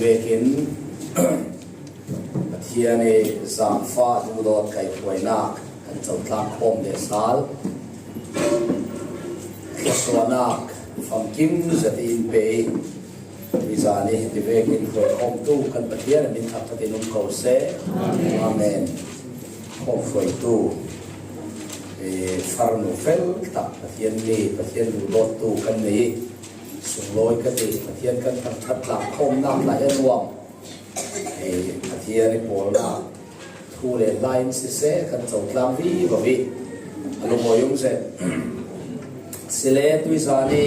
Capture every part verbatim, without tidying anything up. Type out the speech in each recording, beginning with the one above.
Vekin Pathian i zangfa duhdawt kaihhruainak kan cotlak khawm leh sal, thluasuahnak famkim zet in pe i, tuzan i hiti vekin hruaikhawmtu kan Pathian a min thangthatin um ko seh. Amen. Khawm hruaitu, eh, farnu fel tak Pathian mi, Pathian duhdawttu kan nei i, sunglawi ka ti, Pathian kan thangthat tlak khawmnak lai a nuam. Eh, Pathian i pawlnak thu le hla in siseh kan cotlang vivo i, a lungawi um seh. Sile tuzan i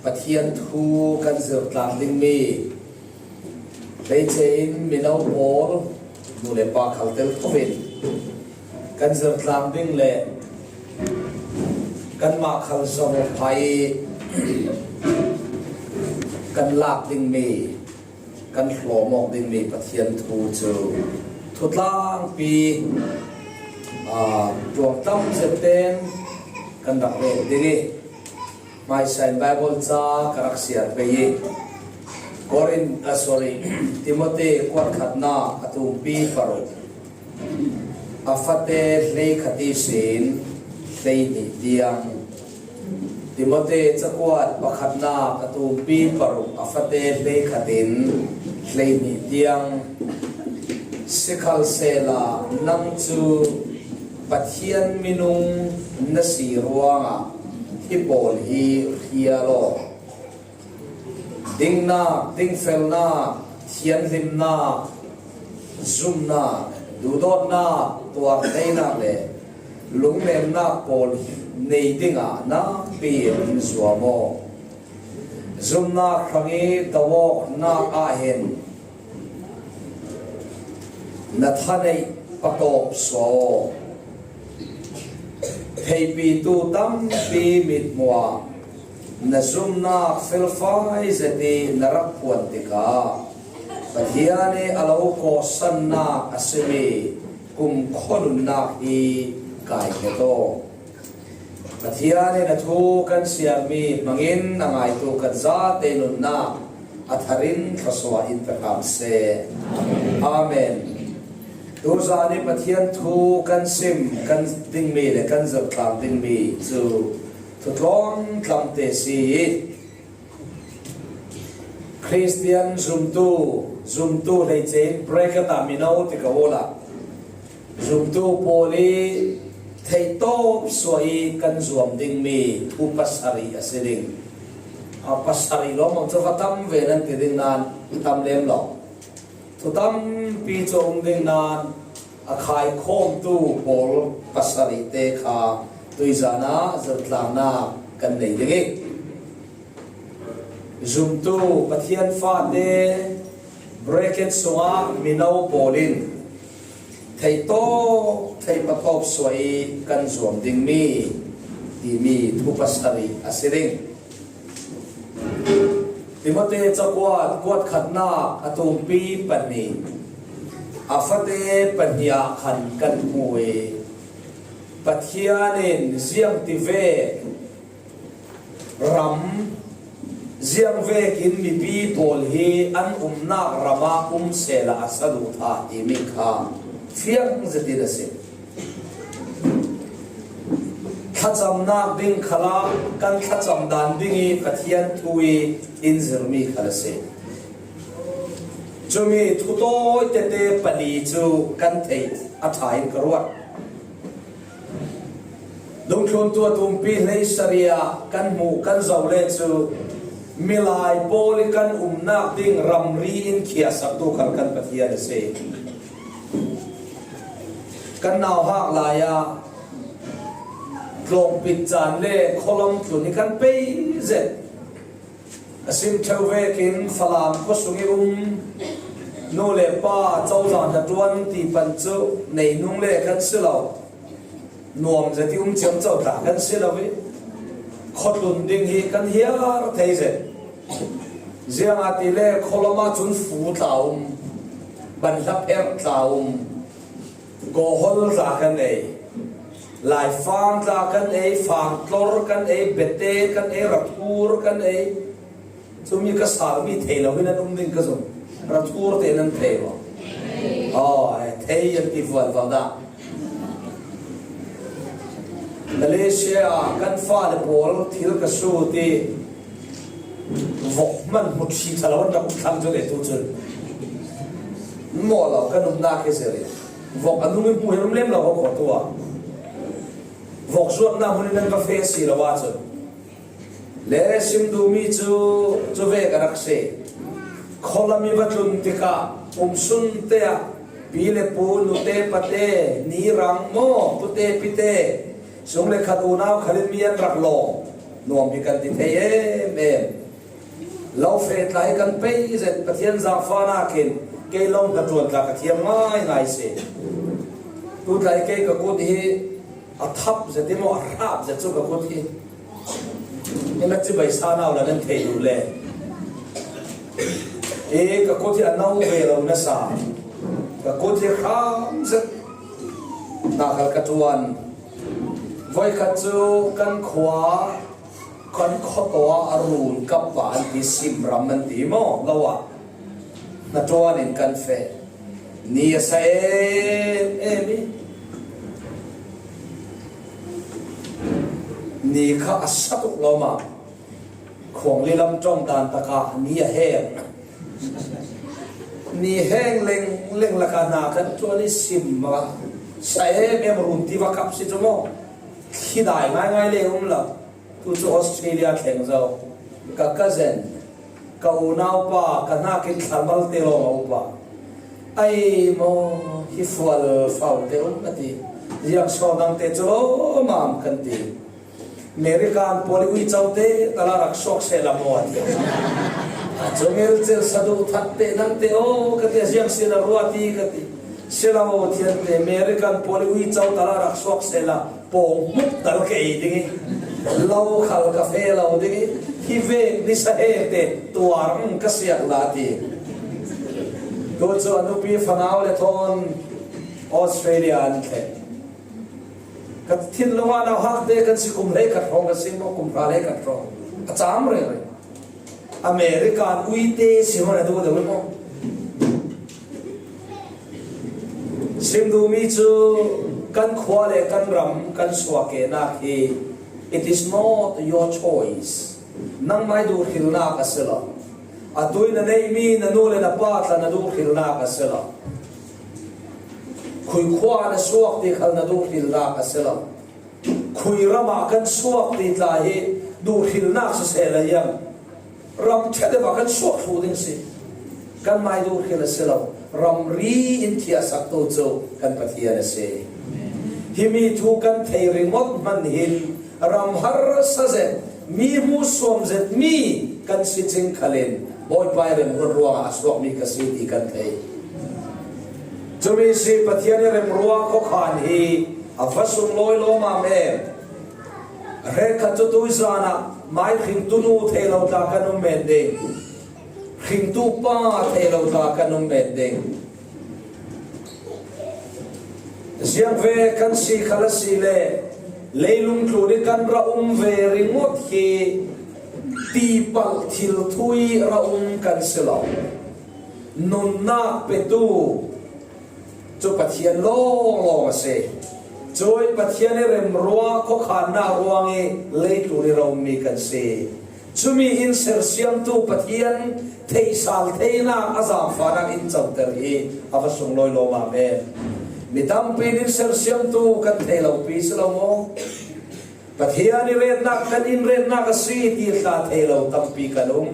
Pathian thu kan zirtlang ding mi, hleice in mino pawl, nu le pa khal tel tho in kan zirtlang ding le kanmah khal zong phai kan lak ding mi, kan hlawm awk ding mi Pathian thu cu thutlangpi, aa, tuang tam zet ten kan rak rel ding i, hmaisa in Bible ca ka rak siar pei i, Korin, ah, sorry, Timote kuat khatnak a tumpi paruk, a fate hleikhat ihsin hleihnih tiang. Timote cakuat pakhatnak a tumpi paruk a fate hleikhat in hleihnih tiang. Sikhalsehla nang cu Pathian minung na si ruangah hi pawl hi hrial aw. Dingnak, dingfelnak, thianhlimnak, zumnak, duhdawtnak, tuartheinak le lungnemnak pawl nei dingah nakpi in zuam aw. Zumnak hrang i do awknak ah hin na thaneih patawp suah aw. Theihpitu tampi mithmuh ah na zumnak felfai zet i na rak phuan tikah Pathian i a lo kawsannak a simi kumkhua nunnak hi kai nget aw. Pathian in a thu kan siarmi hmangin a ngaitu kan zate nunnak a tharin thluasuah in pe hram seh. Amen. Tuzan i Pathian thu kan sim kan dingmi le kan zirtlang dingmi cu thutlawm tlamte si i, Khristian zumtu, zumtu hleice in bracket ah mino ti ko awla, zumtu pawl i theihtawp suah i kan zuam dingmi thu pasarih a si ding. A pasarih lawmang cu va tam ve nan ti ding nan tam lem lo. Thu tampi cu a um ding nan a khaikhawmtu pawl pasarihte kha tuzan ah zirtlangnak kan nei ding i, zumtu Pathian fate bracket sungah mino pawl in theihtawp, theih patawp suah i kan zuam dingmi timi thu pasarih a si ding. Timote cakuat, kuat khatnak a tumpi pahnih, a fate pahnih ah khan kan hmu i, Pathian in ziang tivek ram, ziang vekin mipi pawl hi an umnak ram ah um sehla a sa duh tha timi kha fiang zetin a si. Thlacamnak ding khalah kan thlacam dan ding i Pathian thu i in zirmi khal a si. Cumi thu tawi tete pali cu kan theih a ṭha in ka ruat. Dungthluntu a tumpi hleisarih ah kan hmuh kan zoh le cu milai pawl i kan umnak ding ramri in khiahsaktu khal kan Pathian a si. Kan nauhak lai ah tlawmpit caan le khualam tlun hi kan pei zet. A sim ṭheu vekin Falam khuasung i um nu le pa cozah hnaṭuan ti pan cu neinung le kan si lo. Nuam zet i um ciamco tla kan si lo i khuatlun ding hi kan hiar thei zet. Ziangahtile khualam ah cun fu tla um, banhla pherh tla um, Kawhol tla kan ei, laifang tla kan ei, fangtlor kan ei, bete kan ei, rathur kan ei. Cumi ka salmi thei lo hi nan um ding ka zum. Ra thur te nan thei lo. Aw, thei an ti vuan val dah. Malaysia ah kan fale pawl thil ka su ti vok man hmu thi tha lo an rak um thlang chu le tu chun. Maw lo kan um nak hi se le. Vok a nung in hmu hi rum lem lo ho ko tua. Vok zuat na hmun in an va fe si lo a chun. Le sim duhmi cu cu ve ka rak si. Khualami va tlun tikah umsun te ah pi le pu, nute pate, ni rang maw, pute pite, sung le khat unau khalin mi an rak lawm. Nuam hi kan ti thei em em. Lo feh tla hi kan pei zet, Pathian zaangfahnak in kei lo hnaṭuan tla ka thiam ngaingai si. Tu tla hi kei ka kut hi a thap zet i maw, a hrap zet cu ka kut hi. Hi na cibai sa nau la nan thei duh le. Hi ka kut hi a no ve lo na sa. Ka kut hi hram zet. Na khal ka ṭuan. Voikhat cu kan khua, kan khuataw ah a run kap pa an ti, sim ram an ti maw, lo ah hnaṭuan in kan feh. Ni a sa em em i. Ni kha a sa tuk lo ma. Khuangli lam ṭawng dan takah ni a heng. Ni heng leng leng lakah hna kan ṭuan i sim a sa em em, run ti va kap si cu maw. Khi dai ngaingai le um lo. Tu cu Australia thleng zo. Ka cousin, ka unaupa, ka hnakin thlarmal te lawng a upa. Ai maw, hi fual fau te um a ti. Ziang saw nang te cu lawmam kan ti. American pawl i uico te tala rak suak sehla maw a ti. A cu ngelcel sa duh that te nang te aw ka ti, a ziang si na ruat i ka ti. Si lo thian te, American pawl i uico tala rak suak sehla pawng hmuk tal ka ei ding i, lo khal ka fe lo ding i, hi vek ni sa he te tuar ang ka siak la ti. Tu cu a nupi fanau le thawn Australia an thleng. Ka thinlung ah nauhak te kan si, kum hlei khat hrawng kan si maw, kum hra hlei khat hrawng. A cam reng reng. American uite si hmanh a duh deuh i maw? Sim duhmi cu kan khua le kan ram kan suak ke nak hi, it is not your choice. Nangmah i duhhrilnak a si lo. Atu i na neihmi na nu le na pa tla na duhhrilnak a si lo. Khui khua na suak ti khal na duhhrilnak a si lo. Khui ram ah kan suak ti tla hi duhhrilnak siseh la hiam? Ram ṭha deuh ah kan suak thluh ding si. Kanmah i duhhril a si lo. Ramri in thiahsaktu cu kan Pathian a si. Himi thu kan thei ringawt hmanh hin ram harsa zet, mi hmuhsuam zet mi kan si cing khalin Bawipa i remruat ruangah a suakmi ka si ti kan thei. Cumi si Pathian i remruat khuakhan hi a va sunglawi lawmam em. Hrekkhat cu tuizan ah mai hringtu nu thei lo tla kan um men ding, hringtu pa thei lo tla kan um men ding. Ziangve kan si khal a si le, leilung tlun i kan ra um ve ringawt hi tipalh thil thu i ra um kan si lo. Nunnak petu cu Pathian lawnglawng a si. Cui Pathian i remruat khuakhannak ruang i leitlun i ra ummi kan si. Cumi in sersiamtu Pathian theihsal theinak a zaangfahnak in coter hi a va sunglawi lawmam em. Mi tampi in sersiamtu kan thei lo pi si lo maw? Pathian i retnak kan in retnak a si ti tla thei lo tampi kan um.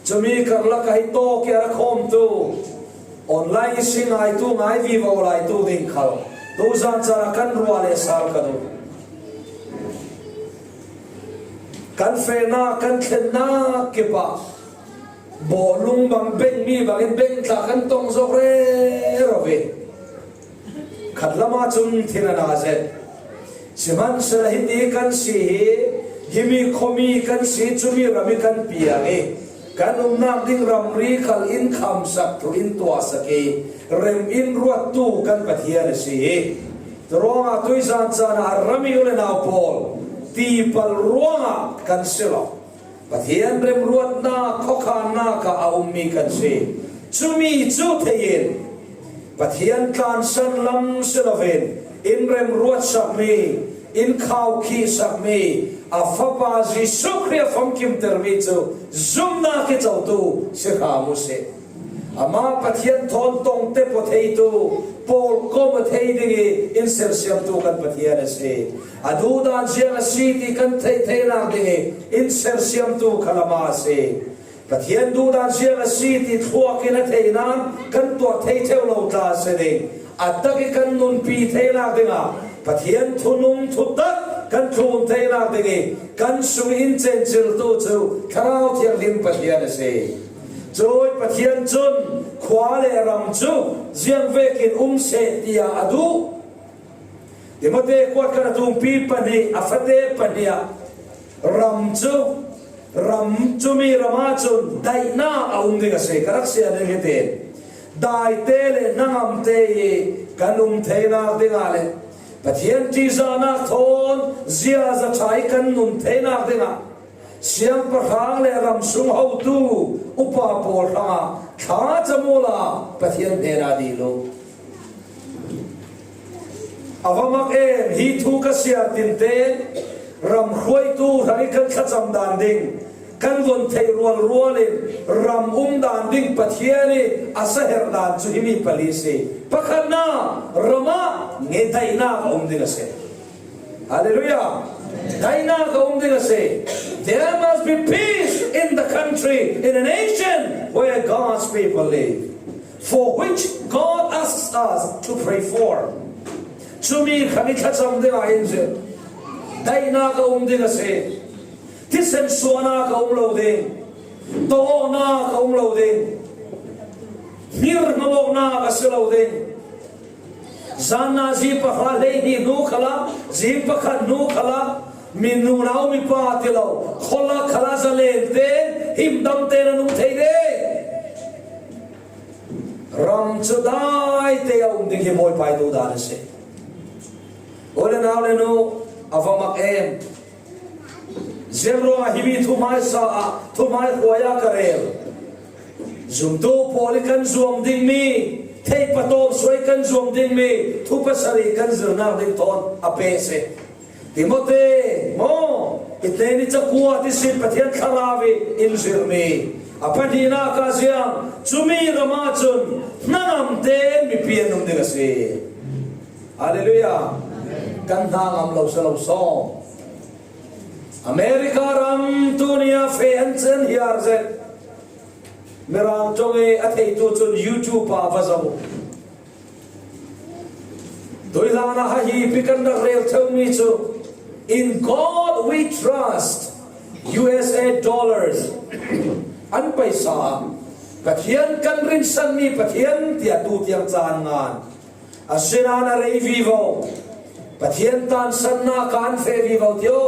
Cumi karlak ah hi tawk i a ra khawmtu online i si ngaitu ngai vivo laitu ding khal tuzan caan ah kan ruah le sal kan um. Kan fehnak, kan thlennak kip ah bawlung bang bengmi bangin bengtla kan tong zok rero ve. Khat lam ahcun thin a na zet. Sihmanhsehlaw hiti kan si hi, himi khuami kan si, cumi ram i kan piang i, kan umnak ding ramri khal in khamsak thu in tuahsak i, rem in ruattu kan Pathian a si hi. Curuangah tuizan caan ah a ram i u le nau pawl tipal ruangah kan si lo. Pathian remruatnak khuakhannak ah a ummi kan si. Cumi cu thei in Pathian tlansan lam si loin in remruatsak mi, in khaukhihsak mi, a Fapa Jesuh Khrih a famkimtermi cu zumhnak i cotu si hram u sih. Amah Pathian thawn tongte pua theitu, pawlkom a thei ding i in sersiamtu kan Pathian a si. A duhdan ziang a si ti kan theih theinak ding i in sersiamtu kha lamah a si. Pathian duhdan ziang a si ti thluak in a thei nain kan tuah thei ṭheu lo tla a si ding. A tak i kan nunpi theinak dingah Pathian thunung thutak kan thlun theinak ding i kan sung in cenciltu cu Thlarau Thianghlim Pathian a si. Cui Pathian cun khua le ram cu ziang vekin um seh tiah a duh. Timote kuat khat a tumpi pahnih, a fate pahnih ah ram cu, ram cumi ram ahcun daihnak a um ding a si. Ka rak sian in hitin, daite le hnangamte i kan um theinak dingah le Pathian ṭihzahnak thawn ziaza ṭha i kan nun theinak dingah siangpahrang le ram sung hotu upa pawl hrangah thlacaam uhla Pathian hnenah dil u. A va mak em, hi thu ka siar tinte ram hruaitu hrang i kan thlacam dan ding, kan von theih rualrual in ram um dan ding Pathian i a saherh dan cu himi pali si. Pakhatnak, ram ah ngeihdaihnak a um ding a si. Hallelujah! Daihnak a um ding a si. There must be peace in the country, in a nation where God's people live, for which God asks us to pray for. Cumi kha i thlacam ding ah hin zir. Daihnak a um ding a si. Thisen suahnak a um lo ding. Tawhnak a um lo ding. Hngirhngamawknak a si lo ding. Zan nazi pahra hleihnih hnu khalah, zing pakhat hnu khalah, mi nunau mipa ti lo, khualak khalah zalen tein himdam tein an um thei ding. Ram cu dai te a um ding hi Bawipa i duhdan a si. U le nau le nu, a va mak em. Ziang ruangah himi thuhmaisa ah, thuhmai hruai ah ka rel? Zumtu pawl i kan zuam dingmi, theih patawm suai kan zuam dingmi thu pasarih kan zirnak ding thawn a peh si. Timote, maw, i teni cakua ti si Pathian Thlarau i in zirmi. A pahnihnak ah ziang, cumi ram ahcun hnangamte mipi an um ding a si. Hallelujah. Kan hnangam lo si lo sawm. America ram tuni ah feh an cen hiar zet. Mirang ṭong i a theitu cun YouTube ah va zoh. Tuihlan ah hihi pi kan rak rel ṭheumi cu, "In God we trust, U S A dollars." An paisa ah Pathian kan rinsanmi Pathian tiah tu tiang caan ngan. Asinain a rei vivo, Pathian tansannak ah an feh vivo tio.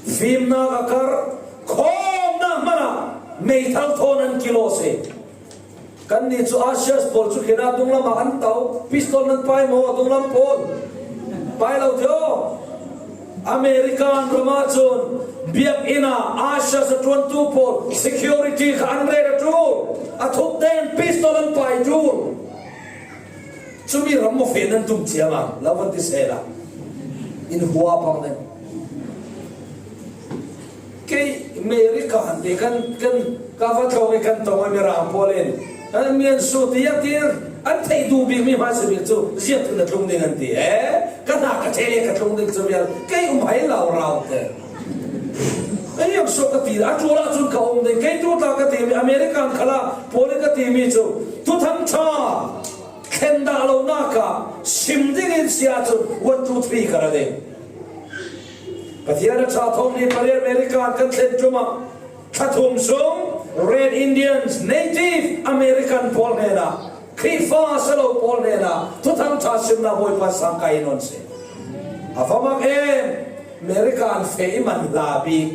Fimnak a kar, khawmnak hmanh ah meithal thawn an kilawh si. Kannih cu ushers pawl cu khin ah dunglam ah an to, pistol nan pai maw, dunglam pawl? Pai lo tio. American ram ahcun biakinn ah ushers a ṭuantu pawl security kha an ret a ṭul, a thuk tein pistol an pai ṭul. Cumi ram maw feh nan tum ciang a, lo van ti sehla. In hua pang ding. Kei America han te kan, kan, ka va tlawng i kan tong a Mirang pawl in, "An mian su ti a tir, an theih duh bik mi hmai si bik cu ziah tu na tlung ding an ti. Eh, ka hna ka ṭheh le ka tlung ding cu vial, kei um hai lo rau te." Ei, am so ka ti, a ṭul ahcun ka um ding. Kei tu tla ka ti mi, American khalah pawl i ka ti mi cu, thuthang ṭha thlen dah lonak ah sim ding in si ahcun one, two, three ka ra ding. Pathian a ṭha thawng ni pariat America kan thlen ṭum ah, thla thum sung Red Indians, Native American pawl hnenah, Khrihfa si lo pawl hnenah thuthang ṭha simnak Bawipa sang kai in on si. A va mak em. America an feh i man hla bik.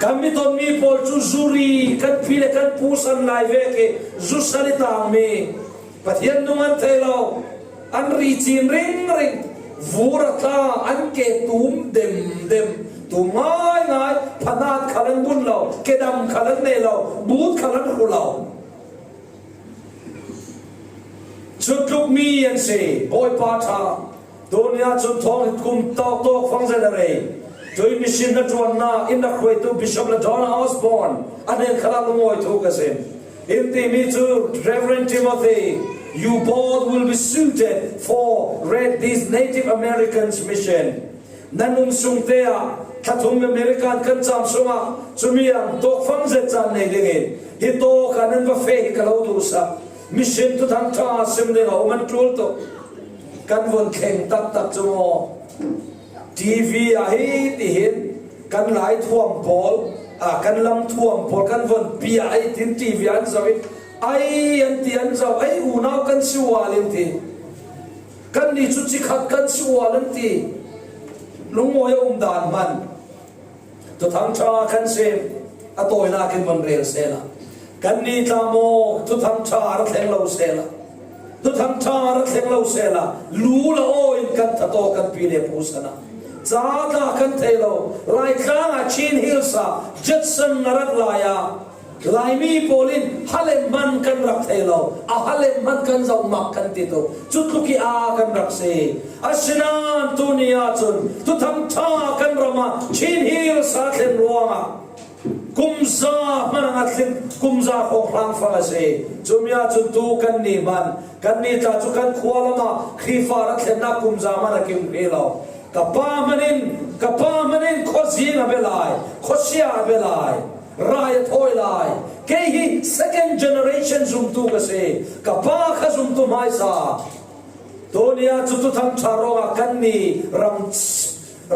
Kan mi tonmi pawl cu zuri kan pi le kan pu san lai vek i zu san i tangmi, Pathian nung an thei lo, an ri cin ringring, vur a tla, an ke tum demdem, tum ngai ngai, phanat khal an bun lo, kedam khal an nei lo, but khal an hu lo. Cutluk mi an si, Bawipa ṭha. Tuni ah cun thawng kum tawk tawk fang zet a rei. Tui mission na ṭuannak in na hruaitu Bishop le Donna Osborne a hnen khalah lungawi thu ka sim. In timi cu, Reverend Timothy, you both will be suited for Red, this Native Americans mission. Nan um sungte ah thluathum American kan cam sungah cumi ah tawk fang zet caan nei dingin hi tawk ah nan va feh hi ka lo duhsak. Mission thuthang ṭha sim ding a um an ṭul tuk. Kan von thleng taktak cu maw? T V ah hi tihin kan lai thuam pawl, ah, kan lam thuam pawl kan von piah i tin T V ah an zoh i, ai an ti an zoh, ai unau kan si ual in ti. Kannih cu cikhat kan si ual an ti. Lungawi a um dan hman. Thuthang ṭha kan sim, a tawinak in von rel sehla. Kannih tla maw, thuthang ṭha a ra thleng lo sehla. Thuthang ṭha a ra thleng lo sehla. Lu le aw in kan thataw kan pi le pu san ah ca tla kan thei lo. Laitlang ah Chin Hills ah Judson a rat lai ah Laimi pawl in halem hman kan rak thei lo, a halem hman kan zoh mak kan ti tuk. Cutluk i aa kan rak si. Asinain tuni ah cun thuthang ṭha kan ram ah Chin Hills a thlen ruangah kumza hman a ngat thlin, kumza hrawng hlang fang a si. Cumi ah cun tu kannih hman, kannih tla cu kan khua lam ah Khrihfa rat thlennak kumza hman a kim hrih lo. Ka pa hmanh in, ka pa hmanh in khuazing a bia lai, khuasia a bia lai, rai a thawi lai. Kei hi second generation zumtu ka si. Ka pa kha zumtu hmaisa. Tuni ah cu thuthang ṭha ruangah kannih ram,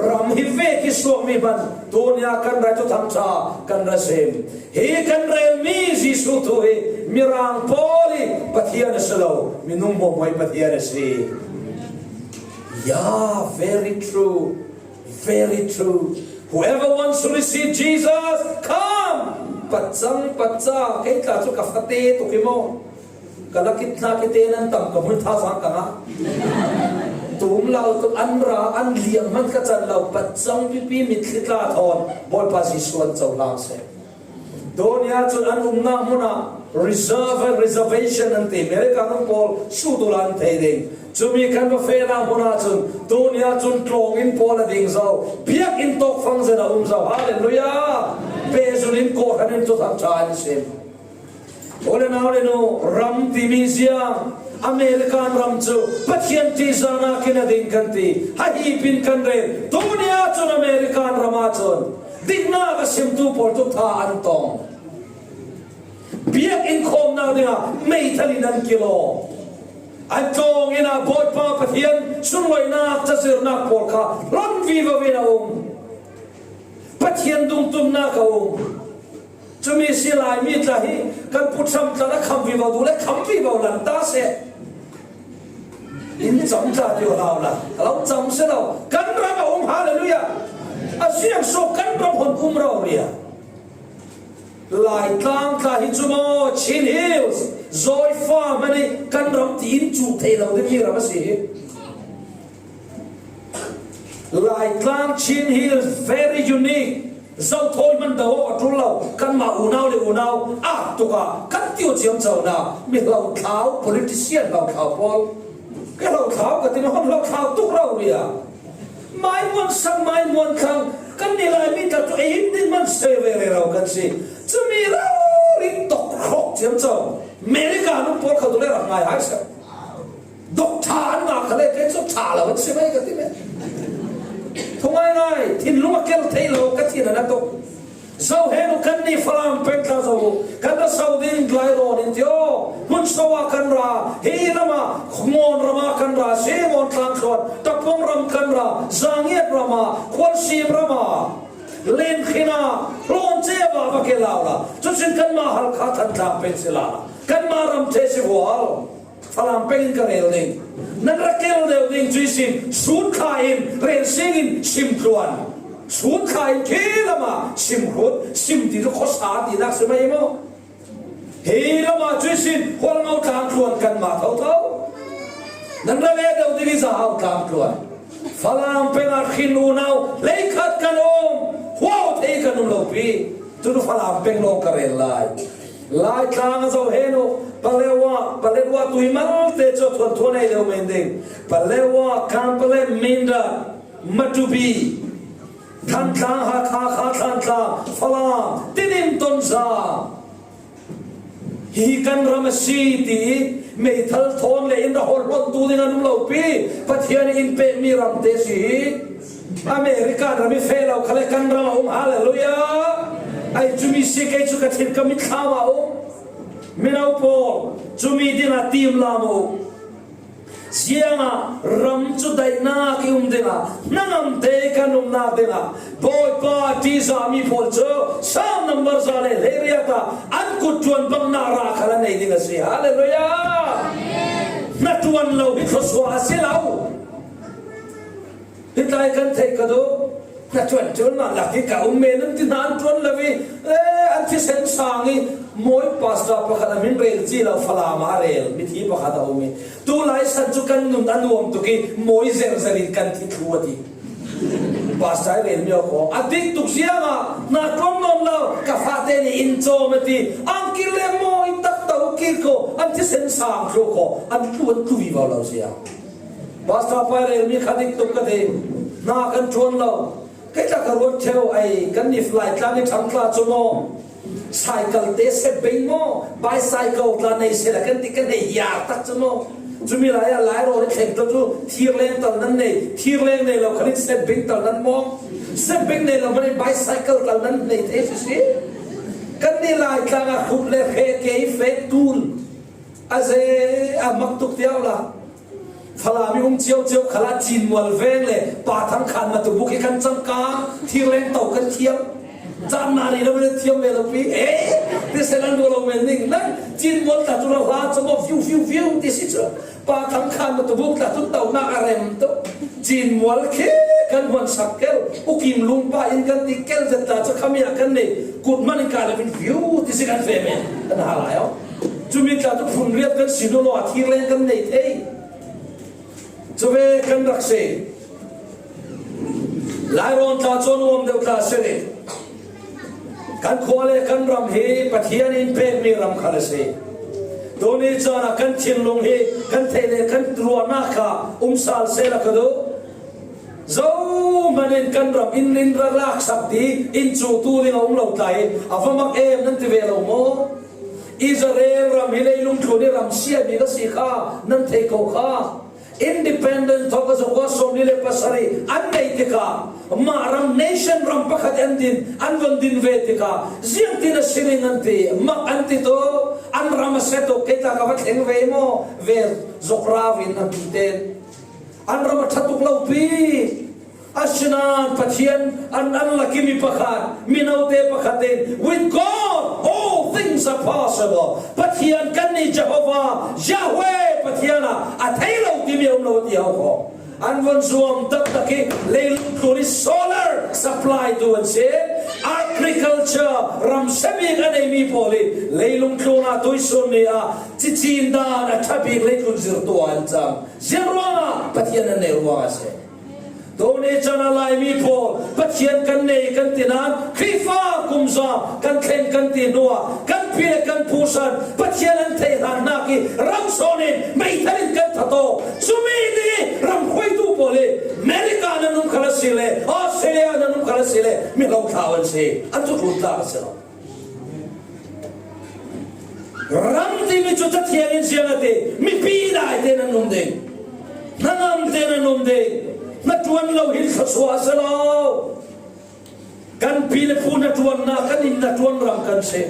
ram hi vek i suakmi hman. Tuni ah kan rai thuthang ṭha kan ra sim. Hi kan relmi Jesuh thu hi mirang pawl i Pathian a si lo, minung hmuahhmuah i Pathian a si. Yeah, very true. Very true. Whoever wants to receive Jesus, come. Patcang, patca, kei tla cu ka fate tuk i maw? Ka lakit hna kite nan tam ka hmun thazaang ka ngah. Tum lo tuk an ra, an liang hmanh ka can lo, patcang pipi mitthli tla thawn Bawipa Jesuh an cohlang seh. Tuni ah cun an umnak hmun ah reserve, reservation an ti. America ram pawl sut uhla an thei ding. Cumi kan va fehnak hmun ah cun tuni ah cun tlawng inn pawl a ding zo. Biakinn tawkfang zet a um zo. Hallelujah! Pehzulh in kawhhran in thuthang ṭha an sim. U le nau le nu, ram timi ziang, American ram cu Pathian ṭihzahnak in a ding kan ti. Hahip in kan rel. Tuni ah cun American ram ah cun diknak a simtu pawl cu tha an tong. Biakinn khawmnak dingah meithal in an kilawm. An tlawng inn ah Bawipa Pathian sunlawihnak cazirnak pawl kha hlon vivo in a um. Pathian dungtunnak a um. Cumi si lai mi tla hi kan pu ṭham tla na kham vivo duh le kham vivo lan ta seh. In cam tla ti hau la, a lo cam si lo. Kan ram a um, hallelujah. A ziang so kan ram hon um rau ria. Laitlang tla hi cu maw, Chin Hills, Zawifa hmanh i kan ram tiin cu thei lo dingmi ram a si hi. Laitlang Chin Hills, very unique. Zothawi hman do a ṭul lo, kanmah unau le unau, ah, tuk ah, kan tio ciamco na, mi hlothlau, politician hlothlau pawl. Ka hlothlau ka ti, hon hlothlau tuk rau ria. Mai muan sang, mai muan thlang, kan ni lai mi tla tu ei in ding man se ve rero kan si. Cumi rau rin tok hrok ciamco. America nun pawl kha tu le rak ngai hai sa. Dok ṭha an ngah kha le, kei cu ṭha lo an si mai ka ti me. Thungai ngai, thinlung a kel thei lo, ka thin a na tuk. Zo he nu kan ni Falam peng tla zo, kan ra so ding lai rawn in tio. Hmun so ah kan ra, hi ram ah, Ngawn ram ah kan ra, si Ngawn tlang tluan, Tapung ram kan ra, Zangiat ram ah, Khualsim ram ah, Len khin ah, hlawn che va va ke lau la. Cucin kanmah Halkha Thantlang peng si la. Kanmah ram ṭhe si vual. Falam peng in ka rel ding. Nan ra kel deuh ding cu i sim. Sun thla in rel sing in sim tluan. Sun thla in khi lam ah sim hrut, sim ti cu khuasa tinak si mai maw? Hi lam ah cu i sim. Hualngo tlang tluan kanmah thotho. Nan ra leh deuh ding i Zahau tlang tluan. Falam peng ah khin unau hleikhat kan um. Huau thei ka num lo pi. Tunu Falam peng lo ka rel lai. Laitlang a zo hen uh. Palewa, Palewa tui malte chu thuan thuan ei lo men ding. Palewa, Kampale, Mindat, Matupi. Thantlang, Hakha, Kha Thantlang, Falam, Tinim, Tonzang. Hi kan ram a si ti meithal thawn le in ra hol hlon tu ding an um lo pi. Pathian in pek mi ram te si hi. America ram i fe lo khale kan ram a um, hallelujah. Ai chu mi si kei chu ka thil ka mit thlam a um. Mino pawl chu mi ding a tim lam a um. Zianga ram chu daihnak i um dingah, hnangamte kan umnak dingah, Bawipa ṭihzah mi pawl cu Salm number za le hleiriat ah an kut ṭuan bangnak rah khal an nei ding a si. Hallelujah! Hnaṭuan lo hi thluasuah a si lo. Hi tlai kan theih ka duh. Hnaṭuan ṭul mah lak hi ka um men an ti hna an ṭuan lo i, eh, an thisen sang i, mawi pastor pakhat a min rel ci lo, Falam ah a rel mithi pakhat a um i, tu lai san cu kan nun a nuam tuk i, mawi zerzer in kan thi thlu a ti. Pastor i rel mi a ko a dik tuk ziangah hna ṭuan nawn lo, ka fate nih in cawm a ti, an kir le mawi tak to kir ko, an thisen sang thlu ko, an tlu an tlu vivo lo ziang. Pastor pa rel mi kha dik tuk ka ti, hna kan ṭuan lo. Kei tla ka ruat ṭheu ai, kan ni Laitlang i ṭhang tla cu maw? Cycle te sep beng maw? Bicycle tla nei sela kan ti, kan nei hiar tak cu maw? Cumi lai ah Lairawn i thleng tla cu thirleng tal nan nei, thirleng nei lo khan in sep beng tal nan maw? Sep beng nei lo man in bicycle tal nan nei thei sisi. Kan ni Laitlang ah khut le hre ke i fek tul. A ze a mak tuk tiau la. Falam i um cio cio khalah Cinmual veng le Pa Thang Khan Matubuk hi kan cangka, thirleng to kan thiam. Caan na ri lo le thiam ve lo pi. Eh, ti se lan lo men ning nang Cinmual ta tu la hla camo fiu fiu fiu ti si cu. Pa Thang Khan Matubuk ta tu to nak a rem to. Cinmual khi kan huan sak kel. U Kim Lung pa in kan ti kel zet ta cu khamia kan nei. Kut man in ka le vin fiu ti si kan fe men. Kan ha lai aw. Cumi tla cu phun riat kan si lo, a thirleng kan nei thei. Cu ve kan rak si. Lairawn tla cu a nuam deuh tla si rih. Kan khua le kan ram hi Pathian in pekmi ram khal a si. Tuni caan ah kan thinlung hi kan theih le kan ruahnak kha um sal sehla ka duh. Zohman in kan ram in, in ra laksak ti in cu tu ding a um lo tla hi a va mak em nan ti ve lo maw? Israel ram hi leilung thlun i ram sia bik a si kha nan thei ko kha. Independent thawk a zok a sawmli le pasarih an nei tikah mah ram nation ram pakhat an din, an von din ve tikah ziangtin a si ding an ti, mak an ti tu, an ram a set tuk, kei tla ka va thleng ve maw? Ve zok rau in an ti ten. An ram a ṭha tuk lo pi. Asinain Pathian an, an lak i mi pakhat, minote pakhat in, "With God, all things are possible." Pathian kan ni Jehovah, Yahweh Pathian ah a thei lo timi a um lo a ti hau kho. An von zuam taktak i leilung tlun i solar supply tu an si. Agriculture, ram sebik a neimi pawl i leilung tlun ah tuisun ni ah cicin dan a ṭha bik leitlun zirtu an cang. Ziang ruangah Pathian an nei ruangah a si. Tuni caan ah Laimi pawl Pathian kan nei kan ti nain Khrihfa kumza kan thleng kan ti hnuah kan pi le kan pu san Pathian an theih hlannak i ram sawn in meithal in kan that aw. Cumi ding i ram hruaitu pawl i America nan um khal a si le Australia nan um khal a si le mi hlo thlau an si, an cu tluntlak a si lo. Ram timi cu Cathiang in ziang a ti, mipi dai te nan um ding, hnangam te nan um ding, hnaṭuan lo hin thluasuah a si lo. Kan pi le pu hnaṭuannak kan in hnaṭuan ram kan si.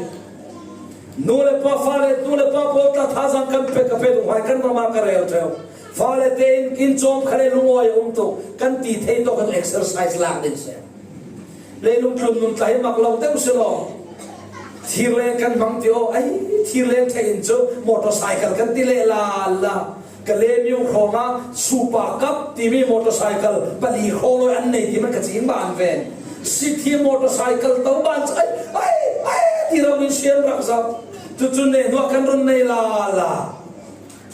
Nu le pa, fale, nu le pa pawl tla thazaang kan pe, ka pe duh hmai kan ram ah ka rel ṭheu. Fale te in, in cawm kha le lungawi a um tuk, kan ti thei tawk kan exercise lak ding si. Leilung tlun nun tla hi mak lo deuh si law. Thirleng kan hmang ti aw, ai, thirleng theih in cu motorcycle kan ti leh lala. Ka le miu hrawngah Super Cup timi motorcycle pali hrawlawi an nei ti man ka cing ban ven. City motorcycle to ban cu, ai, ai, ai, ti lo in sian rak zam. Cucu neh hnuah kan run nei lala.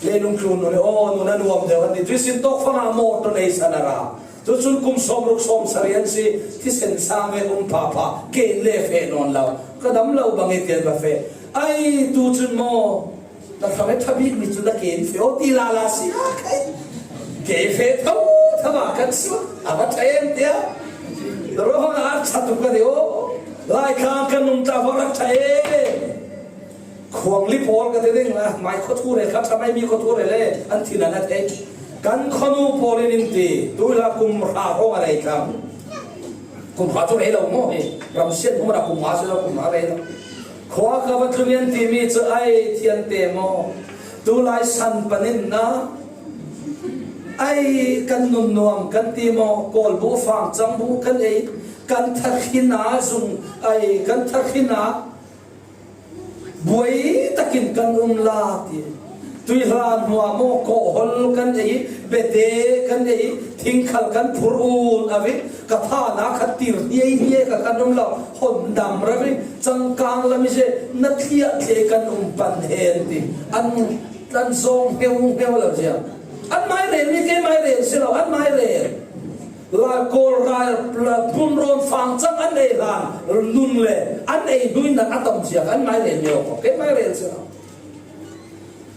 Leilung tlun nun i aw, nun a nuam deuh an ti. Tuisin tawk fangah motor nei san a ra. Tucun kum sawmruk sawmsarih an si, thisen sang ve um phapha, ken le feh nawn lo. Ka dam lo bang i tian va feh. Ai, tucun maw, na hram e thabik mi cu na ken feh aw ti lala si a kai. Ke feh tho, thama kan si. A va tha em tia. Rohang a tha tu ka deu. Lai tlang kan nung ta va rak tha em. Khuangli pawl ka ti ding la, mai khua thu rel kha, tha mai mi khua thu rel le, an thin an a thei. Kan khuanu pawl in in ti, tu la kum hra hrawng a rei thang. Kum hra cu rei lo maw hi, ramsian hmur a kum hra si lo, kum hra rei lo. Khua ka va tlung in ti mi cu ai thian te maw. Tu lai san panin na, ai kan nun nuam kan ti maw, kawl bu fang cang bu kan ei, kan thakhin a zung, ai kan thakhin a, buai takin kan um la ti. Tuihlan hnuah maw, kawhhol kan ei, bete kan ei, thingkhal kan phur un a vit, ka tha na khat tir hniai hniai ka kan um lo, hon dam ra vit, cangkang lam i se na thliah thliah kan um pan hen ti. An, an zawng hneu hneu lo ziang. An mai rel mi ke mai rel si lo, an mai rel. La kawl rai, la hmun rawn fang cang an ei hlan, nun le an ei hnuin nan a tam ziak an mai rel mi aw ko, kei mai rel si lo.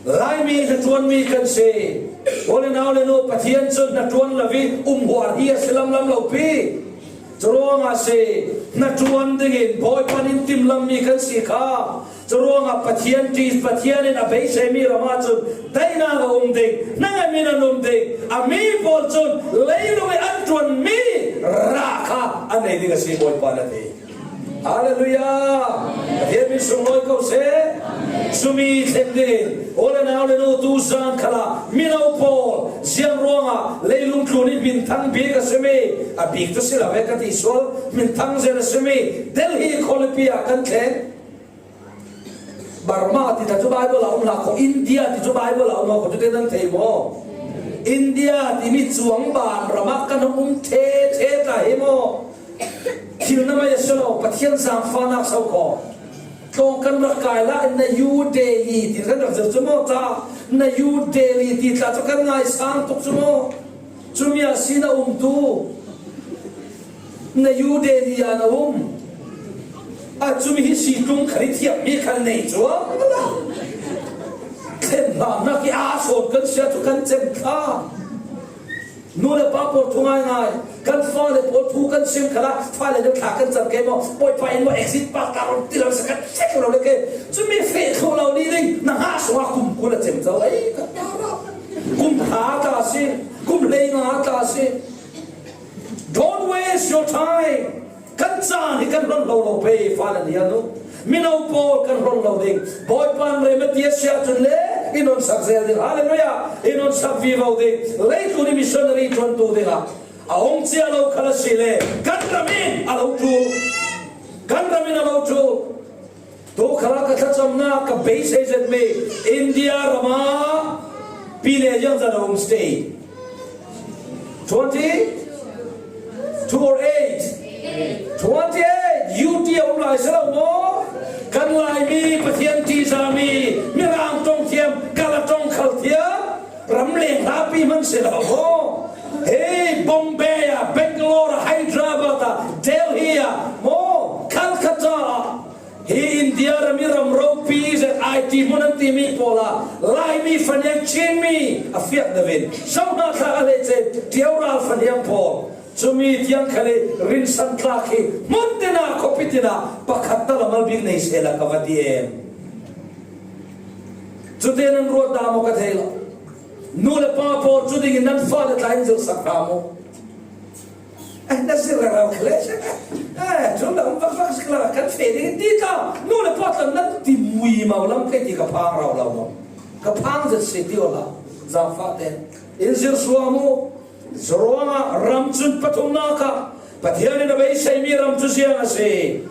Laimi hnaṭuan mi kan si. Aw le nau le nu, Pathian cun hnaṭuan lo i um huar hi a si lamlam lo pi. Curuangah si, hnaṭuan dingin Bawipa nih timlam mi kan si kha. Curuangah Pathian ṭi, Pathian in a beiseimi ram ahcun daihnak a um ding, hnangammi nan um ding, a mi pawl cun leilung i an ṭuanmi rah kha an nei ding a si, Bawipa na ti. Hallelujah! Pathian min sunglawi ko seh. Cumi thleng dingin, aw le nau le nu, tu zan khalah mino pawl ziang ruangah leilung tlun i minthang bik a simi, a bik tu si lo e ka ti sual, minthang zel a simi Delhi khualipi ah kan thleng. Burma ti ta cu Bible ah um hlah ko, India ti cu Bible ah um hlah ko, cu te nan thei maw? India timi cuang ban ram ah kan um ṭhe ṭhe ta hi maw? Thil na mai a si lo, Pathian zaangfahnak so ko. Tlawng kan rak kai lah in na New Delhi ti kan rak zir cu maw ta? Na New Delhi ti tla cu kan ngaisang tuk cu maw? Cumi ah si na um tu. Na New Delhi ah na um. A cumi hi si tlung khal i thiammi khal nei cu. Thlen hlannak i aa sawn kan si ahcun kan cem thla. Nu le pa pawl thu ngaingai, kan fale pawl thu kan sim khalah, fale nih thla kan cam ke maw, Bawipa in maw exit pass ta run ti lo si kan fek lo le ke. Cumi feh thluh lo ni ding, na ngah sungah kum kul a cem zo. Ei, ka ta rau. Kum hra ta si, kum hleinga ta si. Don't waste your time. Kan caan hi kan hlonh lo lo pei, fale nih a nu. Mino pawl kan hlonh lo ding. Bawipa in rem a ti a si ahcun le i nunsak zel ding. Hallelujah! I nunsak vivo ding. Leitlun i missionary ṭuantu dingah a hung cia lo khal a si le kan ram in a lo ṭul. Kan ram in a lo ṭul. Tu khalah ka thlacamnak ka beisei zetmi India ram ah pi le ziangzat a um state. Twenty? Two or eight? Twenty-eight. U T a um lai si lo maw? Kan Laimi Pathian ṭihzami Mirang ṭong thiam, Kala ṭong khal thiam, ramleng hlapi hman si lo maw? Hei, Bombay ah, Bangalore ah, Hyderabad ah, Delhi ah maw? Calcutta ah. Hi India ram i ram ropi zet I T hmun an timi pawl ah Laimi faniang Chinmi a fiak deuh in, Zohna thla a hleice Tioral faniang pawl, cumi tiang khal i rinsan tlak hi hmun tin ah, khuapi tin ah pakhat tal a mal bik nei sehla ka va ti em. Cute nan ruat dah maw ka thei lo. Nu le pa pawl cu dingin nan fale tla in zirhsak hna maw? Eh, na zir rero kha le. Eh, ṭhum lo, vak vak zik lo, kan feh ding ti ta. Nu le pa tla nan ti mui mau lam kei ti ka phang rau lo maw? Ka phang zet si ti awla. Zaangfah te in zir suam u. Curuangah ram cun pathumnak ah Pathian in a beiseimi ram cu ziang a si.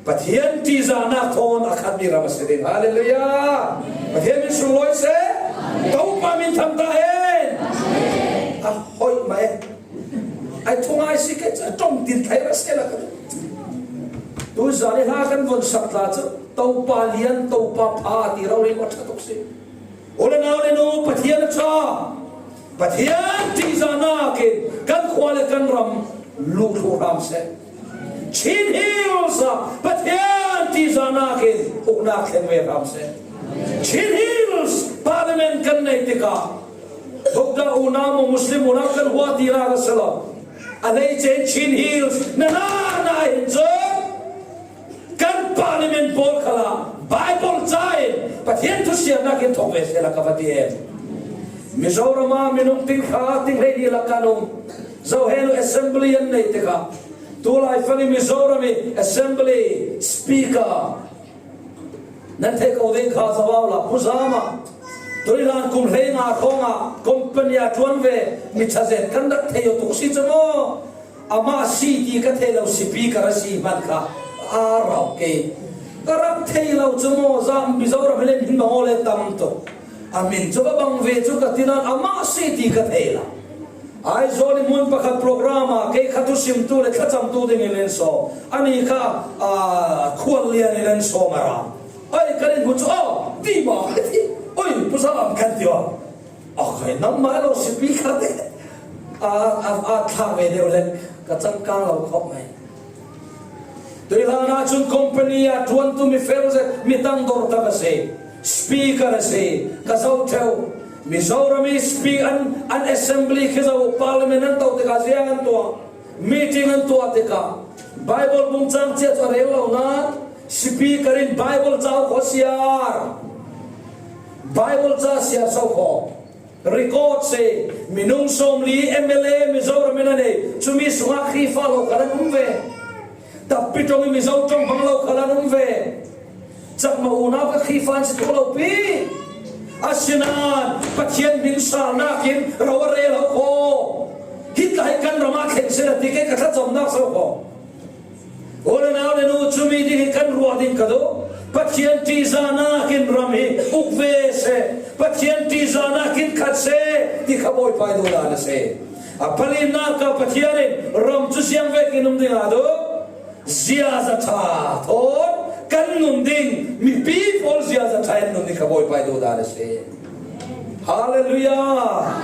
Pathian ṭihzahnak thawn a khatmi ram a si ding. Hallelujah! Pathian min sunglawi seh. Topa min thang ta hen. A hoih mai. Ai thungai si ke, a ṭong tin thai ra seh la ka. Tu zan i hla kan von sak tla cu Topa lian, Topa pha ti rori maw ṭha tuk si. U le nau le nu, Pathian a ṭha. Pathian ṭihzahnakin kan khua le kan ram luh thluh hram seh. Chin Hills ah Pathian ṭihzahnakin uknak thleng ve hram seh. Chin Hills Parliament kan neih tikah Buddha unau maw Muslim unau kan huatihnak a si lo. A lei chen Chin Hills na na na hin cun kan Parliament pawl khalah Bible ca in Pathian thusiarnak in thawk ve sehla ka va ti em. Mizoram ah minung ting kha ting hleihnih lak kan um. Zohenu Assembly an neih tikah tulai fangin Mizoram i Assembly Speaker nan theih ko ding kha zoh awla Pu Zama. Tuilan kum hleinga hrawngah company ah ṭuan ve mi ṭha zet kan rak thei aw tuk si cu maw? Amah si ti ka thei lo, sipi ka ra si hmanh kha a rau ke. Ka rak thei lo cu maw, zam Mizoram hi le hmin bang aw le tam tuk. A min cu ka bang ve cu ka ti nain amah si ti ka thei lo. Aizawl i hmun pakhat program ah kei kha thusimtu le thlacamtu dingin in sawm. Ani kha, aa, khual lian in an sawm a ra. Oi, kan in hmu cu, aw, ti maw, ka ti. Oi, pusa am kan ti aw. A khai nangmah lo sipi kha te. A, a, a thlak ve deuh le ka cangkang lo khawh mai. Tuihlan ahcun company ah ṭuantu mi fel zet, mi tangdor tak a si. Speaker a si. Ka zoh ṭheu. Mizoram i speak an, an assembly khi zoh, parliament an to tikah ziang an tuah. Meeting an tuah tikah Bible bungcang cia cu a rel lo nain speaker in Bible ca khawh a siar. Bible ca siar so khawh. Record si, minung sawmli M L A Mizoram in a nei, cumi sungah Khrihfa lo kha an um ve. Tapi ṭong i Mizo ṭong hmang lo kha an um ve. Cakma unau kha Khrihfa an si thuk lo pi. Asinain Pathian hmin salnak in ro a rel lo kho. Hi tlai kan ram ah thleng seh a ti kei ka thlacamnak so kho. U le nau le nu, cumi ding hi kan ruah ding ka duh. Pathian ṭihzahnak in ram hi uk ve seh. Pathian ṭihzahnak in khat seh ti kha Bawipa i duhdan a si. A palinak ah Pathian in ram cu siang vekin um ding aa duh. Ziaza ṭha thawn kan nun ding, mipi pawl ziaza ṭha in nun ding kha Bawipa i duhdan a si. Hallelujah!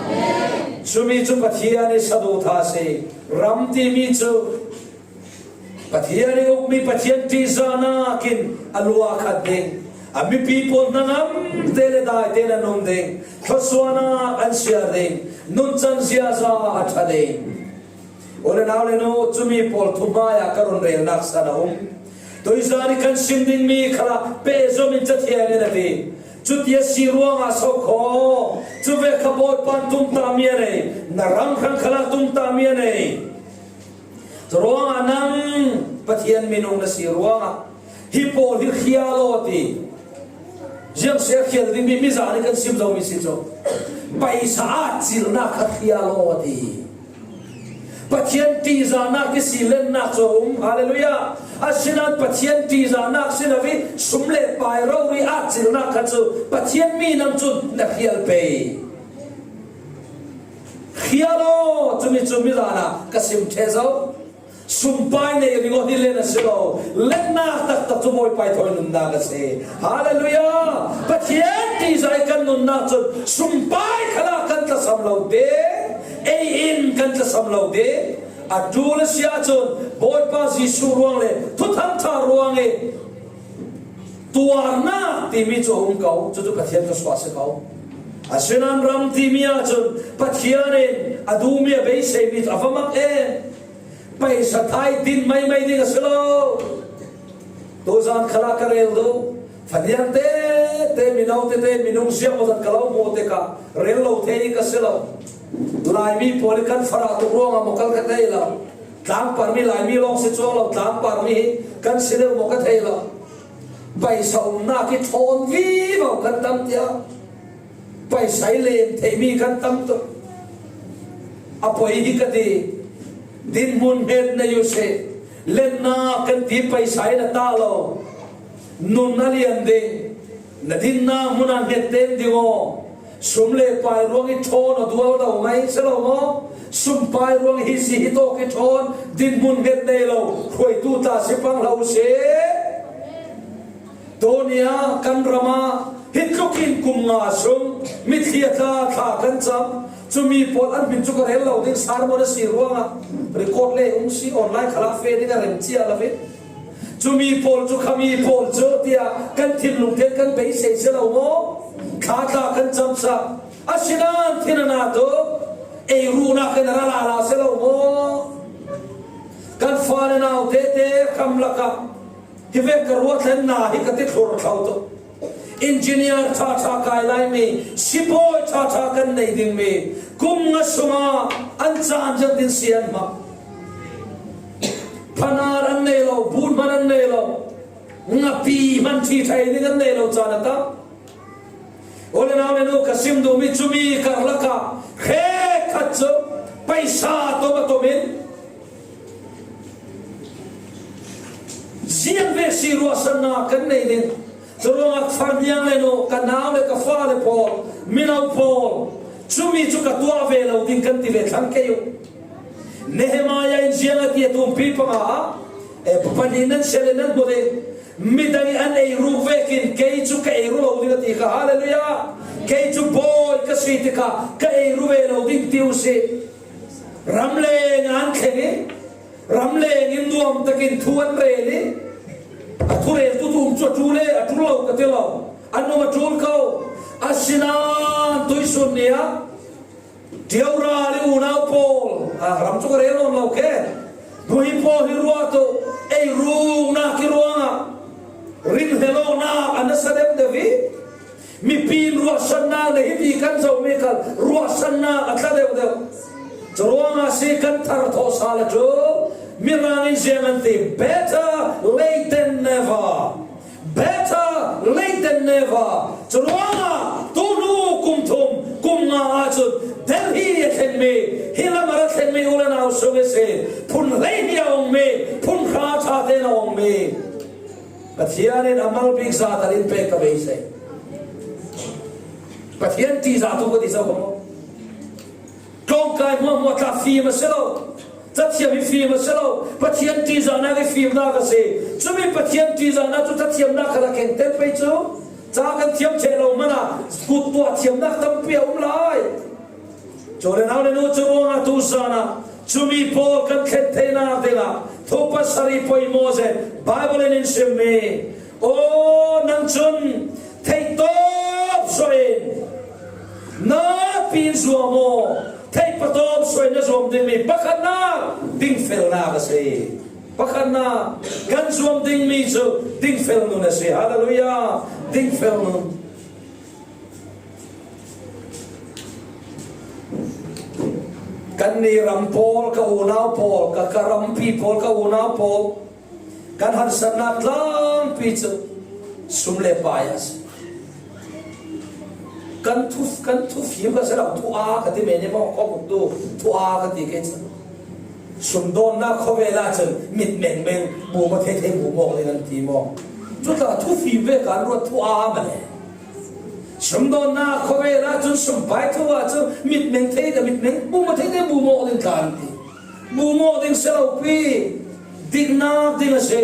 Cumi cu Pathian i saduhthah a si. Ram timi cu Pathian i ukmi Pathian ṭihzahnak in a luah khat ding, a mipi pawl hnangam te le dai tein an um ding, thluasuahnak an siar ding, nuncan ziaza a ṭha ding. U le nau le nu, cumi pawl thuhmai ah ka run relnak san a um. Tuizan i kan sim dingmi khalah pehzom in Cathiang in a ti. Cuti a si ruangah so kho, cu ve kha Bawipa in tumtahmi a nei, na ram hrang khalah tumtahmi a nei. Curuangah nang Pathian minung na si ruangah hi pawl hi khial aw ti. Ziang si a khial dingmi, mi zan i kan sim zomi si cu paisa at cilnak kha khial aw ti. Pathian ṭihzahnak i si lennak cu a um. Hallelujah! Asinain Pathian ṭihzahnak si lo i sum le pai rori at cilnak kha cu Pathian minung cun na khial pei. Khial aw, cumi cu mi zan ah ka sim ṭheh zo. Sumpai nei ringawt hi len a si lo. Lennak taktak cu Bawipa i thawi nunnak a si. Hallelujah! Pathian ṭihzah i kan nunnak cun sumpai khalah kan tlasam lo te, ei in kan tlasam lo te. A ṭul a si ahcun Bawipa Jesuh ruang le Thuthang ṭha ruang i tuarnak timi cu a um ko, cucu Pathian thluasuah a si ko. Asinain ram timi ahcun Pathian in a duhmi a beiseimi cu a va mak em. Paisa thai din maimai ding a si lo. Tuzan khalah ka rel duh. Fanian tete, mino tete, minung siangpaw zat ka lo hmuh tikah rel lo thei ka si lo. Laimi pawl i kan farah tuk ruangah maw kal ka thei lo. Tlangparmi Laimi lawng si cuang lo, tlangparmi hi kan si deuh maw ka thei lo. Paisa umnak i ṭhawn vivo kan tam tiah. Paisa i lem theihmi kan tam tuk. A poi hi ka ti. Dinhmun hnget nei u sih. Lennak kan ti paisa in a tah lo. Nun a lian ding. Na dinnak hmun ah hnget tein ding aw. Sum le pai ruang i ṭhawn aw dual lo mai si lo maw? Sum pai ruang hi si hi tawk i ṭhawn. Dinhmun hnget nei lo. Hruaitu tla si pang hlah u sih. Tuni ah kan ram ah hi tlukin kum nga sung mitthli a tla thla kan cam, Cumi pawl an hmin cu ka rel lo ding, sermon a si ruangah record le um si, online khalah fe ding a rem cia lo in. Cumi pawl cu, khami pawl cu tiah kan thinlung tiang kan beisei si lo maw? Thlata kan camsak. Asinain thinana tu ei ruhnak in a ra lala si lo maw? Kan fale nau tete khamlak ah hi ve ka ruat hlen na hi ka ti thlur thlo tu. Engineer ṭhaṭha kai lai mi, sipawi ṭhaṭha kan nei ding mi, kum nga sungah an caan zet ding si an hmang. Phanar an nei lo, but hman an nei lo, ngapi hman ṭhi thei ding an nei lo caan a tam. U le nau le nu, ka sim duhmi cumi karlak ah hrekkhat cu paisa tom a tom in ziang ve si ruahsannak kan nei ding. Curuangah farniang le nu, ka nau le ka fale pawl, mino pawl, cumi cu ka tuah ve lo ding kan ti ve thlang kei u. Nehemiah in ziang a ti a tumpi panga ah, eh, pahnih nan sel in nan hmu ding. Midang i an ei ruk vekin kei cu ka ei ru lo ding a ti kha. Hallelujah! Kei cu bawi ka si tikah ka ei ru ve lo ding ti u si. Ramleng an thleng i, ramleng in nuam takin thu an rel i, a thureltu tum cu a ṭul e, a ṭul lo ka ti lo. An um a ṭul ko. Asinain tuihsun ni ah Ṭio ral i unau pawl, a, ram cu ka rel nawn lo ke. Hnu hi pawl hi ruah tu, ei ruknak i ruangah rinhlelawknak a nasa deuhdeuh i, mipi in ruahsannak le hiti kan zohmi khal ruahsannak a tla deuhdeuh. Curuangah si kan thar thawh sal cu Mirang in ziang an ti, better late than never. Better late than never. Curuangah tu hnu kum thum, kum nga ahcun Delhi a thlengmi, hi lam a ra thlengmi u le nau sung i si, phun hlei hi a ongmi, phun hra ṭha tein a ongmi Pathian in a mal bik zatar in pek ka beisei. Pathian ṭihzah tu ka ti zo ko maw? Tlawngkai hmuahhmuah tla fim a si lo. Cathiam hi fim a si lo. Pathian ṭihzahnak hi fimnak a si. Cumi Pathian ṭihzahnak cu cathiamnak kha a keng tel pei cu ca kan thiam ṭheh lo hmanh ah kut tuah thiamnak tampi a um lai. Cu le nau le nu, cu ruangah tu zan ah cumi pawl kan thlen theinak dingah thu pasarih poimawh zet Baibal in in simmi, aw, nang cun theitawp suah in napi in zuam aw. Theih patawp suah in na zuam dingmi pakhatnak dingfelnak a si. Pakhatnak kan zuam dingmi cu dingfel nun a si. Hallelujah! Dingfel nun. Kannih ram pawl, ka unau pawl, ka, ka rampi pawl, ka unau pawl, kan harsatnak tlangpi cu sum le pai a si. Kan thu, kan thu fim ka si lo, thu a ka ti men i maw, khuakuk tu, thu a ka ti ke cun. Sumdawnnak khawvel ah cun mit mengmeng, bu maw thei thei bu mawk ding an ti maw? Cu tla thu fim ve kan ruat thu a ma le. Sumdawnnak khawvel ah cun sumpai thu ah cun mit meng thei, mit meng bu maw thei thei bu mawk ding tla an ti. Bu mawk ding si lo pi, diknak ding a si,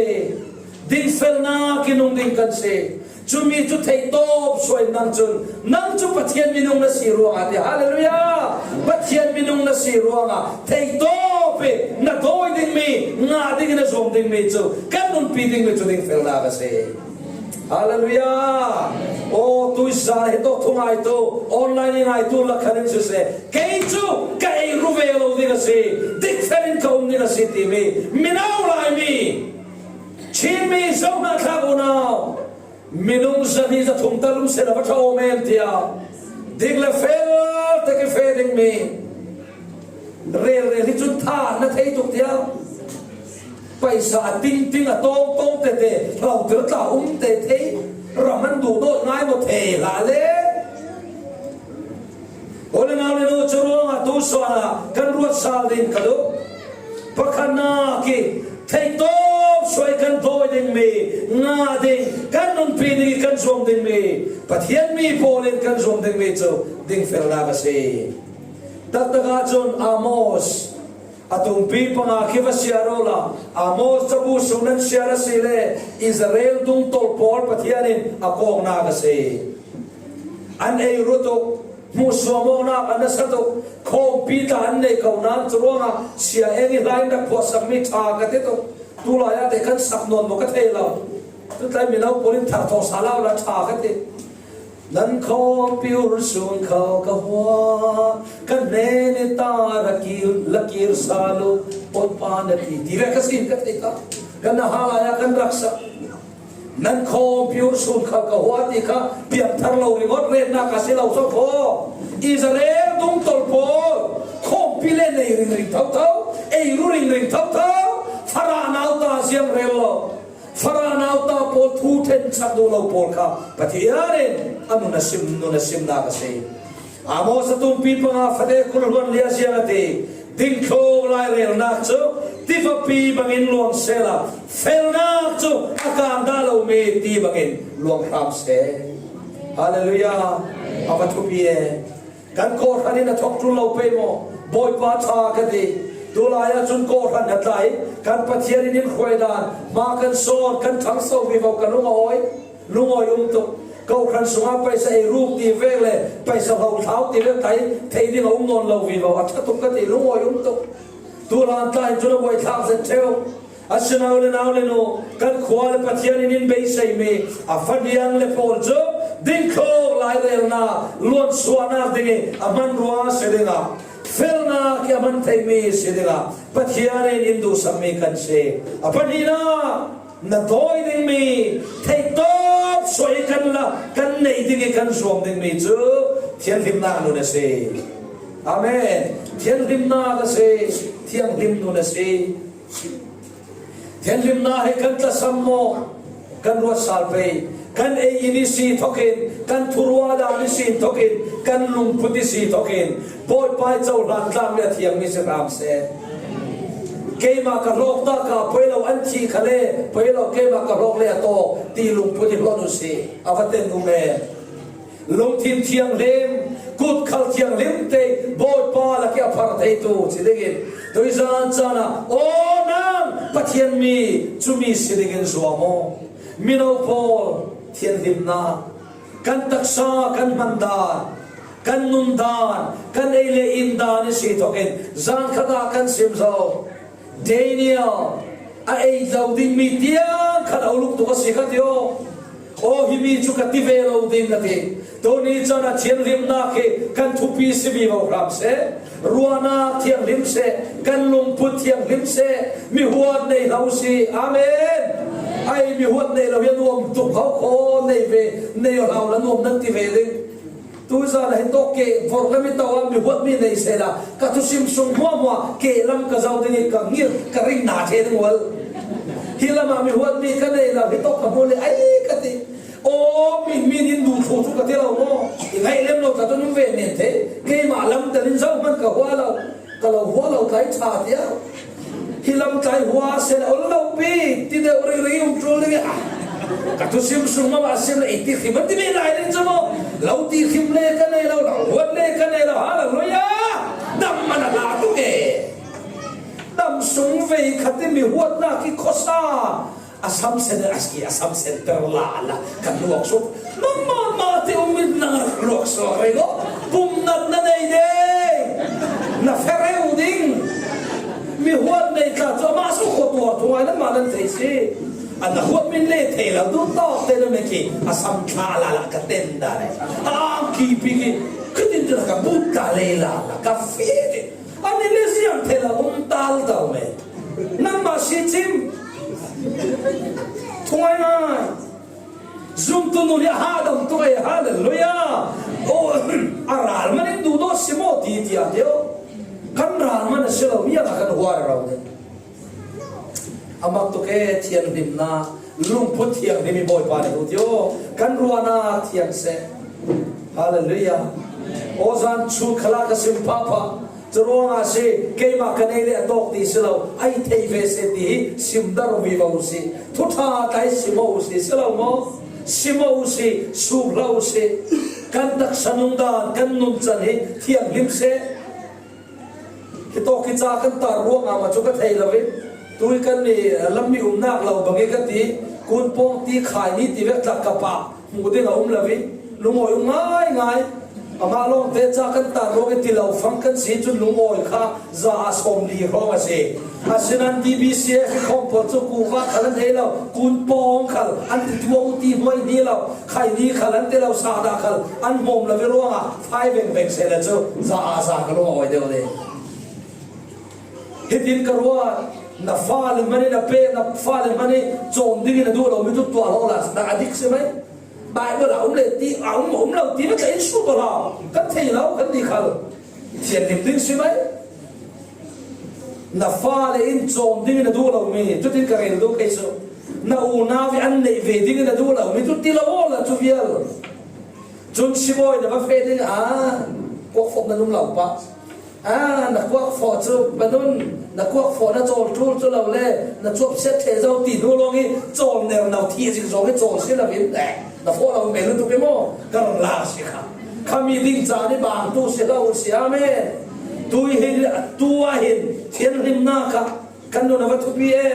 dingfelnak i nung ding kan si. Cumi cu theitawp suah in nang cun, nang cu Pathian minung na si ruangah ti. Hallelujah! Pathian minung na si ruangah theitawp i na dawi dingmi, ngah ding i na zuam dingmi cu kan nunpi dingmi cu dingfelnak a si. Hallelujah! Aw, tuisa hi tawk thu ngaitu, online i ngaitu lak khan in siseh, kei cu ka ei ru ve lo ding a si, dikfel in ka um ding a si timi mino Laimi, Chinmi Zo hna thlak unau, minung zahnih zathum tal um sehla va ṭha awm em tiah dik le fel tek i feh dingmi relrel hi cun tha na thei tuk tiah paisa a tingting a tawngtawng tete hlotir tla um te thei ram an duhdawt ngai maw thei hlah le. U le nau le nu, cu ruangah tu sual ah kan ruat sal ding ka duh. Pakhatnak i theitawp suai kan dawi dingmi, ngah ding, kan nunpi ding i kan zuam dingmi, Pathian mi pawl in kan zuam dingmi cu dingfelnak a si. Taktak ahcun Amos a tumpi panga khi va siar awla, Amos cabu sung nan siar a si le Israel dungtolh pawl Pathian in a kawknak a si. An ei ru tuk, hmuhsuam awknak a nasa tuk, Khawmpi tla an nei ko nan cu ruangah sia eng i hla in rak phuahsak mi ṭha ka ti tuk. Tulai ah te kan sak nawn maw ka thei lo. Tutlai mino pawl in thar thawh sal lo la ṭha ka ti. Nan khawmpi ur sun khal ka hua, ka hnen i ta ra kir, la kir sal u, Bawipa na ti, ti ve ka sin ka thei ta. Kan na hal lai ah kan rak sak. Nan khawmpi ur sun khal ka hua ti kha piangthar lo ringawt retnak a si lo saw khaw. Israel dungtol pawl khawmpi le nei ringring thotho, ei ru ringring thotho, Fara nauta siang rel lo. Fara nauta pawl thu ṭhen chak duh lo pawl kha Pathian in a nun a sim, nun a simnak a si. Amos a tumpi panga fate kul hluan lia siang a ti. Dingthluk lairelnak cu tifapi bangin luang sehla, felnak cu a kan dah lomi ti bangin luang hram seh. Hallelujah. A va thupi e. Kan kawhhran in a thawk ṭul lo pei maw? Bawipa ṭha ka ti. Tulai ah cun kawhhran a tlai. Kan Pathian in in hruai dan hma kan sawn, kan ṭhangso vivo, ka lung a awi. Lungawi um tuk. Kawhhran sungah paisa ei ruk ti vek le paisa hlo thlau ti vek kai thei ding a um nawn lo vivo. A ṭha tuk ka ti, lungawi um tuk. Tulan tla in cun a buaithlak zet ṭheu. A si nau le nau le nu, kan khua le Pathian in in beiseimi a fadiang le pawl cu dingthluk lairelnak luansuahnak ding i a hmanrua si dingah, felnak i a hman theimi si dingah Pathian in in duhsakmi kan si. A pahnihnak, na dawi dingmi theitawp suai kan la, kan neih ding i kan zuam dingmi cu thianhlimnak nun a si. Amen. Thianhlimnak a si, thianghlim nun a si. Thianhlimnak hi kan tlasam maw? Kan ruat sal pei. Kan ei in i si thokin, kan thurua dan i si thokin, kan lungput i si thokin, Bawipa i cohlan tlangmi a thiangmi si hram seh. Keimah ka hlawk ta ka poi lo, an thih kha le poi lo, keimah ka hlawk le a tawk ti lungput i hlon u si. A va ten u men. Lungthin thianghlim, kut khal thianghlim te Bawipa lak i a phar theitu si dingin tuizan caan ah, aw nang Pathian mi, cumi si dingin zuam aw. Mino pawl thianhlimnak, kan taksa, kan hman dan, kan nun dan, kan ei le in dan i si thokin zan khat ah kan sim zo. Daniel a ei lo dingmi tiang khat a uluk tuk a si kha ti aw. Aw, himi cu ka ti ve lo ding ka ti. Tuni caan ah thianhlimnak hi kan thupi si vivo hram seh. Ruahnak thianghlim seh, kan lungput thianghlim seh, mihuat nei hlah u si. Amen. Ai, mihuat nei lo hi a nuam tuk hau khaw, nei ve, nei aw hlau la nuam nan ti ve ding. Tuzan ah hin tawk ke, vorh lam i to ah mihuat mi nei sehla, ka thusim sung hmuahhmuah ke lam ka zoh ding i ka ngir, ka ring na ṭhe ding ual. Hi lam ah mihuat mi ka nei lo, hi tawk ka hmu le, ai ka ti. Aw, mi, mi nin duh thlu thu ka ti lo maw? I ngaih lem lo ka tun ve men the. Keimah lam tel in zoh hman ka hua lo. Ka lo hua lo tlai ṭha tiah. Hi lam tlai hua se la ol lo pi. Ti deuh rih rih um tul ding ah. Ka thusim sung mah a sim le ei ti hrim an ti ve lai ding cu maw? Lo ti hrim le ka nei lo, lo huat le ka nei lo. Hallelujah! Dam man a la tuk e. Dam sung vei khat i mi huatnak i khuasa. A sam sen a si, a sam sen per la la kan luak suk. Mama ma te um in nang luak suk rei lo. Pum nat na nei de. Na fere u ding. Mi huat nei tla cu amah suk ko tua tua na ma nan thei si. A na huat min le thei lo tu to te na me ki. A sam tla la la ka ten da le. A ki pi ki. Ka tin tu ka but ta le la la ka fi de. An in le siang thei lo um tal tau me. Nangmah si cim. Thungai ngai. Zumtu nu nih a hahdam tuk ei, hallelujah. Oh, a ral man in duh dawh si maw ti tiah tio. Kan ral man a si lo mi a kan huar rau ding. A mak tuk e thianhlimnak, lungput thianghlim i Bawipa nih duh tio. Kan ruahnak thiang seh. Hallelujah. Aw zan chun khalah ka sim phahphah. Curuangah a si, keimah ka nei le a tawk ti si lo, a i thei ve seh ti hi sim dar vivo u si. Thuṭha tlai sim u si, si lo maw? Sim u si, suk hlah u si. Kan taksa nungdan, kan nuncan hi thianghlim seh. Hi tawk hi ca kan tar ruangah mah cu ka thei lo i. Tui kan ni lam mi umnak lo bang i ka ti, kun pawng ti khai ni ti vek tlak ka pah. Hmuh ding a um lo i, lungawi um ngaingai. Amah lawngte ca kan tan ruangin ti lo fang kan si cun lungawi kha za a sawmli hrawng a si. Asinain D B C F i khawmpol cu kuva khal an hei lo, kun pawng khal an ti tuah u ti hnuai hni lo, khaini khal an ti lo, sahdah khal an hmawm lo i ruangah fai vengveng sehla cu za a za ka lungawi deuh ding. Hitin ka ruat, na fale hmanh i na pe, na fale hmanh i cawn dingin a duh lomi cu tuah hlah u la, na a dik si mai. Baibal ah a um le ti, a um, a um lo ti va tla in sut hlah, kan thei lo, kan ti khal. Thianhlim ding si mai. Na fale in cawn dingin a duh lomi, cutin ka rel duh kei cu. Na unau i an neih ve dingin a duh lomi, cu ti lo awla cu vial. Cun sibawi na va feh ding ah, kuak fawp na um lo pah. Ah, na kuak fawh cu padun, na kuak fawh na cawl ṭul cu lo le, na cuap siat ṭheh zo ti hnu lawng i cawl ner no thih zing zong i cawl si lo in, eh, na fawh lo mel lutuk i maw? Ka run lak si kha. Khami ding caan i bang tu si lo si, amen. Tu hi, tu ah hin thianhlimnak kha kan nun a va thupi e.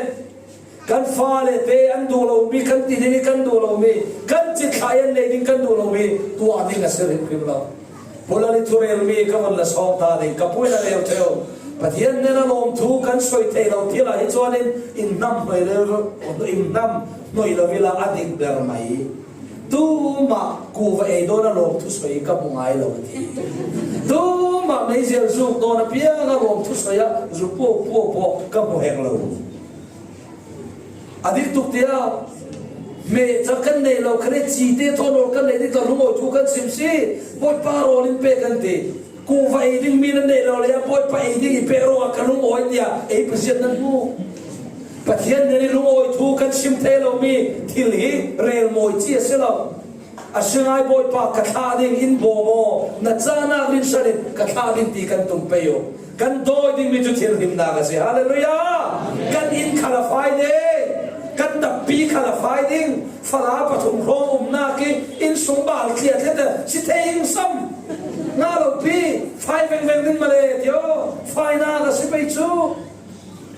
Kan fale te an duh lomi, kan ti ding i kan duh lomi, kan cit thla i an nei ding kan duh lomi, tuah ding a si hrimhrim lo. Pulani thurelmi ka von la sawm ta ding, ka puai na rel ṭheu. Pathian nen a lawm thu kan soi thei lo thil ah hi chuan in, in hnam hnoi lo, in hnam hnoi lo ila a dik ber mai. Tuma kuva ei dawn a lawm thu soi ka hmu ngai lo a ti. Tuma meizel zuk dawn a piang a lawm thu soi a zu puak puak puak ka hmu hek lo. A dik tuk tia, hmeh cak kan neih lo, khan i ci te thawn awl kan neih dik lo, lungawi thu kan sim si, Bawipa rawl in pe kan ti. Kuva ei ding mi na neih lo le, a Bawipa ei ding i pek ruangah ka lungawi tia, ei paziat nan hmu. Pathian nen i lungawi thu kan sim thei lo mi thil hi rel mawi ci a si lo. A si ngai Bawipa ka thlah ding in bawm aw, na canak rinsan in ka thlah ding ti kan tum pei u. Kan dawi dingmi cu thianhlimnak a si. Hallelujah! Kan inn khal a fai ding, kan takpi khal a fai ding, fala pathum hrawng umnak i inn sung bal tliat tliat si thei hing sam. Nga lo pi, fai vengveng ding male tio, fainak a si pei cu.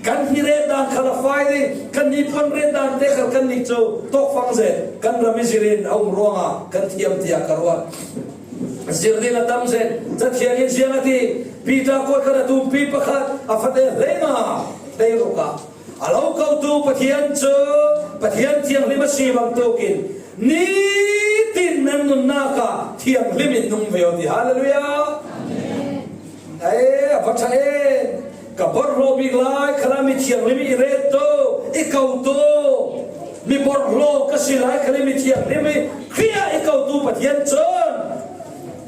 Kan hni ret dan khal a fai ding, kan hnipuan ret dan te khal kan nih cu tawkfang zet, kan ram i zir in a um ruangah kan thiam tiah ka ruat. Zir ding a tam zet, Cathiang in ziang a ti, Peter kuat khat a tumpi pakhat a fate hleinga hleiruk ah a lo kotu Pathian cu Pathian thianghlim a si bangtuk in nitin nan nunnak ah thianghlim in nung ve aw ti. Hallelujah! Amen. Ai, a va ṭha e. Ka borhhlawh bik lai khalah mi thianghlim i ret tu, i ko tu, mi borhhlawh ka si lai khalah mi thianghlim i Khrih i ko tu Pathian cun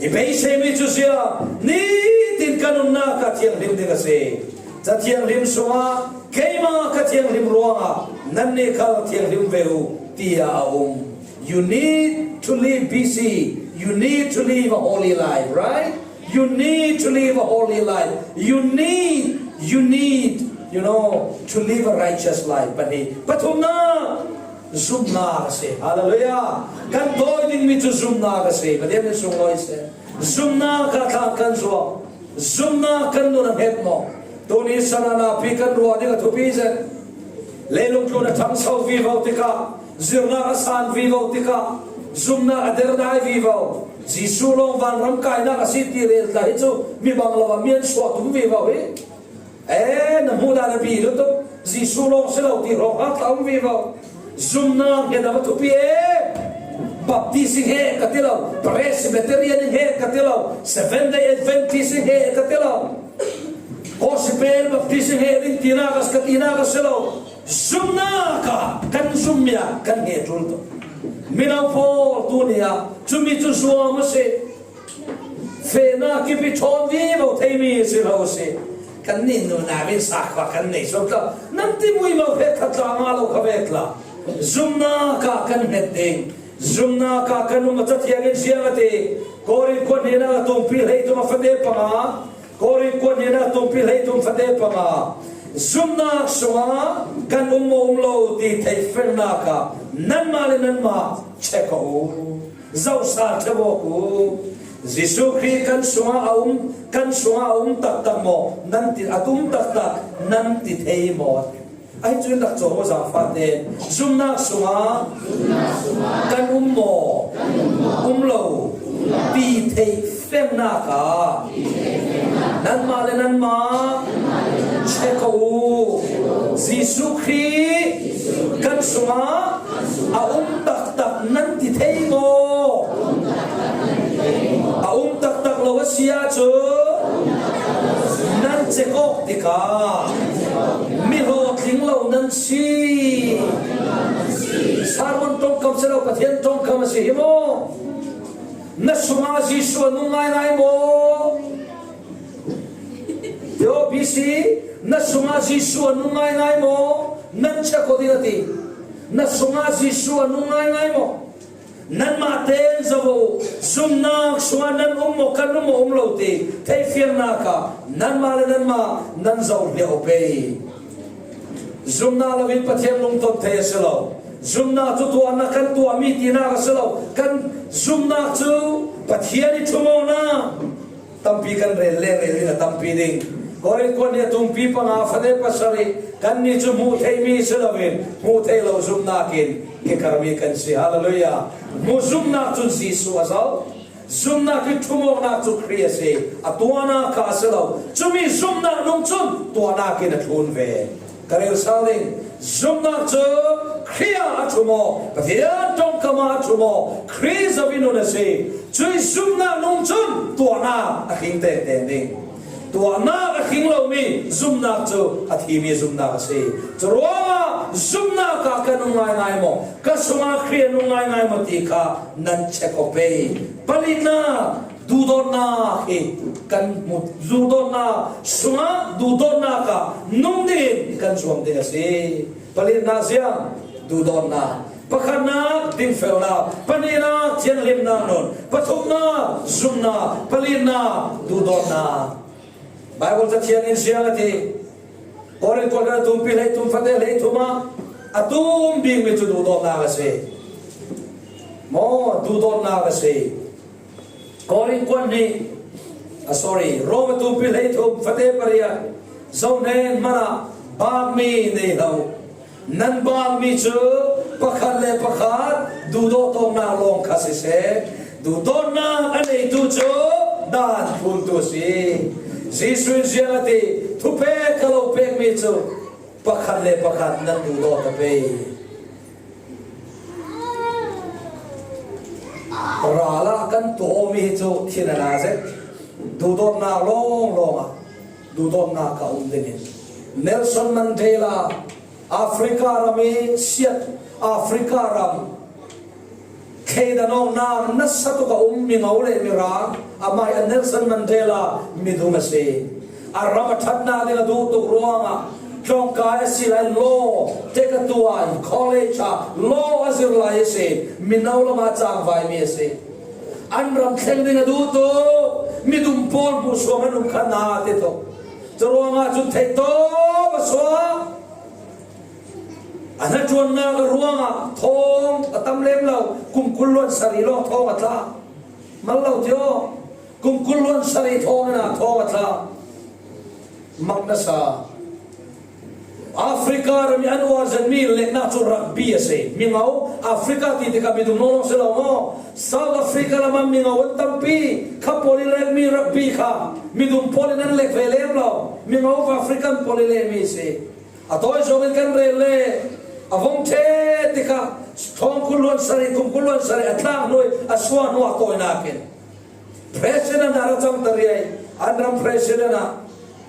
i beiseimi cu ziah nitin ka nunnak ah thianghlim ding a si. Ca thianghlim sungah keimah ka thianghlim ruangah nannih khal thianghlim ve u, tiah a um. You need to live busy. You need to live a holy life, right? You need to live a holy life. You need, you need, you know, to live a righteous life. Pahnih. Pathumnak, zumnak a si. Hallelujah. Kan dawi dingmi cu zumnak a si. Pathian in sunglawi seh. Zumnak ah thla kan zuam. Zumnak kan nun a hnget maw? Tuni sana napi kan ruah ding a thupi zet. Leilung tlun a ṭhangso vivo tikah, zirnak a san vivo tikah, zumnak a derdai vivo. Jesuh lawng vanram kainak a si ti rel tla hi cu mi bang lo ah mi an suah tum vivo hi. Eh, na hmuh dan a bi lutuk. Jesuh lawng si lo ti hrawng hak tla um vivo. Zumnak hnget a va thupi e. Baptist i hnget ka ti lo, Presbyterian i hnget ka ti lo, Seventh Day Adventist i hnget ka ti lo. Gospel Baptist i hnget ding tinak a si, ka tinak a si lo. Zumnak ah kan zum mi ah kan hnget ṭul tuk. Mino pawl tu ni ah cumi cu zuam a si. Fehnak kip i ṭhawn vivo theimi si lo si. Kannih nunau in sakhua kan nei suak tla, nan ti muimo he khat tla nga lo kha ve tla. Zumnak ah kan hnget ding. Zumnak ah kan um a Cathiang in ziang a ti. Korin khua hnihnak a tumpi hleithum a fate panga. Korin khua hnihnak a tumpi hleithum fate panga. Zumnak sungah kan um maw um lo ti theihfelnak ah nanmah le nanmah check aw u. Zohsal ṭheu awk u. Jesuh Khrih kan sungah a um, kan sungah a um taktak maw? Nan ti, a um taktak, nan ti thei maw? Ahi cu in rak cawm aw, zaangfahte. Zumnak sungah kan um maw? Um lo. Ti thei Fiangnaka nanmah le nanmah check ko u. Jesuh Khrih kan sungah a um taktak nan ti thei maw? A um taktak lo a si ahcun nan check awk tikah mi hlawhtling lo nan si. Sermon ṭongkam si lo, Pathian ṭongkam a si hi maw? Na sungah Jesuh a nung ngaingai maw? Teo B C, na sungah Jesuh a nung ngaingai maw? Nan check ko ding a ti. Na sungah Jesuh a nung ngaingai maw? Nanmah tein zoh u, zumnak sungah nan um maw, kan um maw, um lo ti theifiangnaka nanmah le nanmah nan zoh lio pei. Zumnak loin Pathian lungton thei a si lo. Zumnak cu tuahnak kan tuahmi tinak a si lo. Kan zumnak cu Pathian i ṭhumawknak tampi kan rel le rel in a tampi ding. Korin kuat nih a tumpi panga fate pasarih kannih cu hmuh theihmi si loin hmuh theih lo zumnak in kikarmi kan si. Hallelujah. Hmuh zumnak cun Jesuh a zoh. Zumnak i ṭhumawknak cu Khrih a si, a tuahnak kha a si lo. Cumi zumnak nung cun tuahnak in a thlun ve. Ka rel sal ding, zumnak cu Khrih ah a ṭhumawk, Pathian ṭongkam ah a ṭhumawk, Khrih zoh in nun a si. Cui zumnak nung cun tuahnak a hring tengteng ding. Tuahnak a hring lomi zumnak cu a thimi zumnak a si. Curuangah zumnak ah ka nung ngaingai maw? Ka sungah Khrih a nung ngaingai maw ti kha nan check ko pei. Palinak, duhdawtnak hi kan hmu. Duhdawtnak sungah duhdawtnak ah nung dingin kan zuam ding a si. Palinak ziang, duhdawtnak. Pakhatnak, dingfelnak. Pahnihnak, thianghlimnak nun. Pathumnak, zumnak. Palinak, duhdawtnak. Baibal Cathiang in ziang a ti. Korin kuat khat a tumpi hleithum fate hleithum ah a tum bikmi cu duhdawtnak a si. Maw, duhdawtnak a si. Korin kuat nih, ah, sorry, Rom a tumpi hleithum fate pariat, zohnen hmanah bakmi nei hlah u. Nan bakmi cu pakhat le pakhat duhdawt awknak lawng kha siseh, duhdawtnak a neitu cu daan thluntu a si. Jesuh in ziang a ti, thupek ka lo pekmi cu pakhat le pakhat nan duhdawt a pei. Ral ah kan tuahmi hi cu thin a na zet. Duhdawtnak lawnglawng ah duhdawtnak a um dingin Nelson Mandela Africa ram i siat, Africa ram thleidan awknak nasa tuk a um mi ngo le mi rang, amah hi a Nelson Mandela midum a si. A ram a ṭhatnak ding a duh tuk ruangah tlawngkai a si lai law, tek a tuah, college ah law a zir lai a si. Mino lam ah cangvaimi a si. An ram thleng ding a duh tuk, midum pawl hmuhsuam an um kha hna ti tuk. Curuangah cun theihtawp a suak. A hnaṭuannak ruangah thawng a tam lem lo, kum kul luan sarih lawng thawng a tla. Mal lo tio, kum kul luan sarih thawng in ah thawng a tla. Mak nasa. Africa ram i an uar zetmi leknak cu rugby a si. Mi ngo, Africa ti tikah midum lawng si lo maw? South Africa lam ah mi ngo an tampi kha pawl i lekmi rugby kha midum pawl in an lek ve lem lo. Mi ngo African pawl i lekmi si. A tawi zongin kan rel le a vong ṭhe tikah thawng kul luan sarih, kum kul luan sarih a tlak hnu, a suah hnu a tawinak in president ah ra cangter i an ram president ah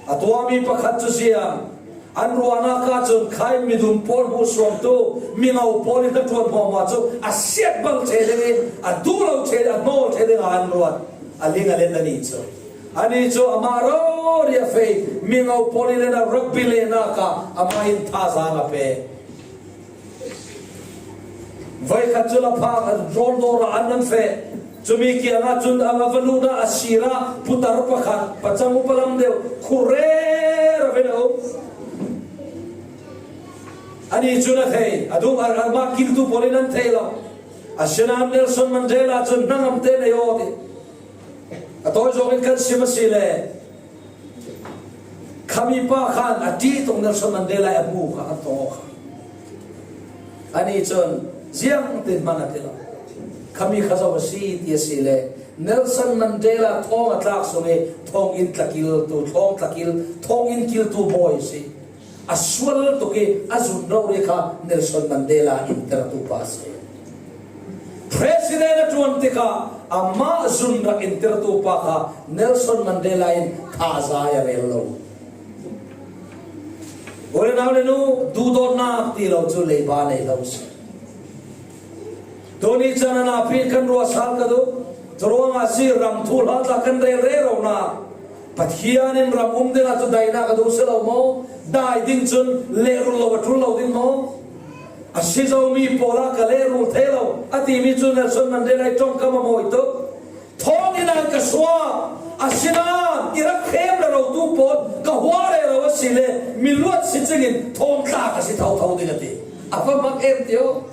a tuahmi pakhat cu ziang an ruahnak ahcun khai midum pawl hmuhsuamtu mi ngo pawl in hnaṭuan hmuahhmuah cu a siat bal ṭhe dingin a duh lo ṭhe, a hnawl ṭhe dingah an ruat. A ling a let a nih cu. Ani cu amah rori a fei, mi ngo pawl i lenah rugby lehnak ah amah in thazaang a pe. Voikhat cu laphang an rawl dawr ah an, an feh. Cumi kiangah cun a va luh dah a sir ah putar pakhat, pacang upa lam deuh, khur rero in a um. Ani cun a thei, a dung, a, amah kiltu pawl in an thei lo. Asinain Nelson Mandela cun hnangam te nei aw ti. A tawi zongin kan sim a si le, khami pa khan a ṭih tuk Nelson Mandela i a hmu kha an tong aw kha. Ani cun ziang tin hman a ti lo. Khami kha zo a si ti a si le, Nelson Mandela thawng a tlak sung i thawng in tlakil tu, thawng tlakil, thawng in kil tu bawi a si. A sual tuk i a zun rori kha Nelson Mandela inter tu pa a si. President a tuan ti kha amah zun rak inter tu pa kha Nelson Mandela in thazai a rel lo. U le nau le nu, duhdawtnak ti lo cu leiba nei lo si. Tuni caan ah napi kan ruahsal ka duh. Curuangah si ram thuhla tla kan rel rero nak. Pathian in ram um dingah cu daihnak a duh si lo maw? Dai ding cun lehrul lo a ṭul lo ding maw? A si zomi pawl ah ka lehrul thei lo a timi cu Nelson Mandela i ṭongkam a mawi tuk. Thawng in an ka suak, asinain i rak khem le rotu pawl ka hua rero a si le, mi luat si cingin thawngtla ka si thotho ding a ti. A va mak em tio?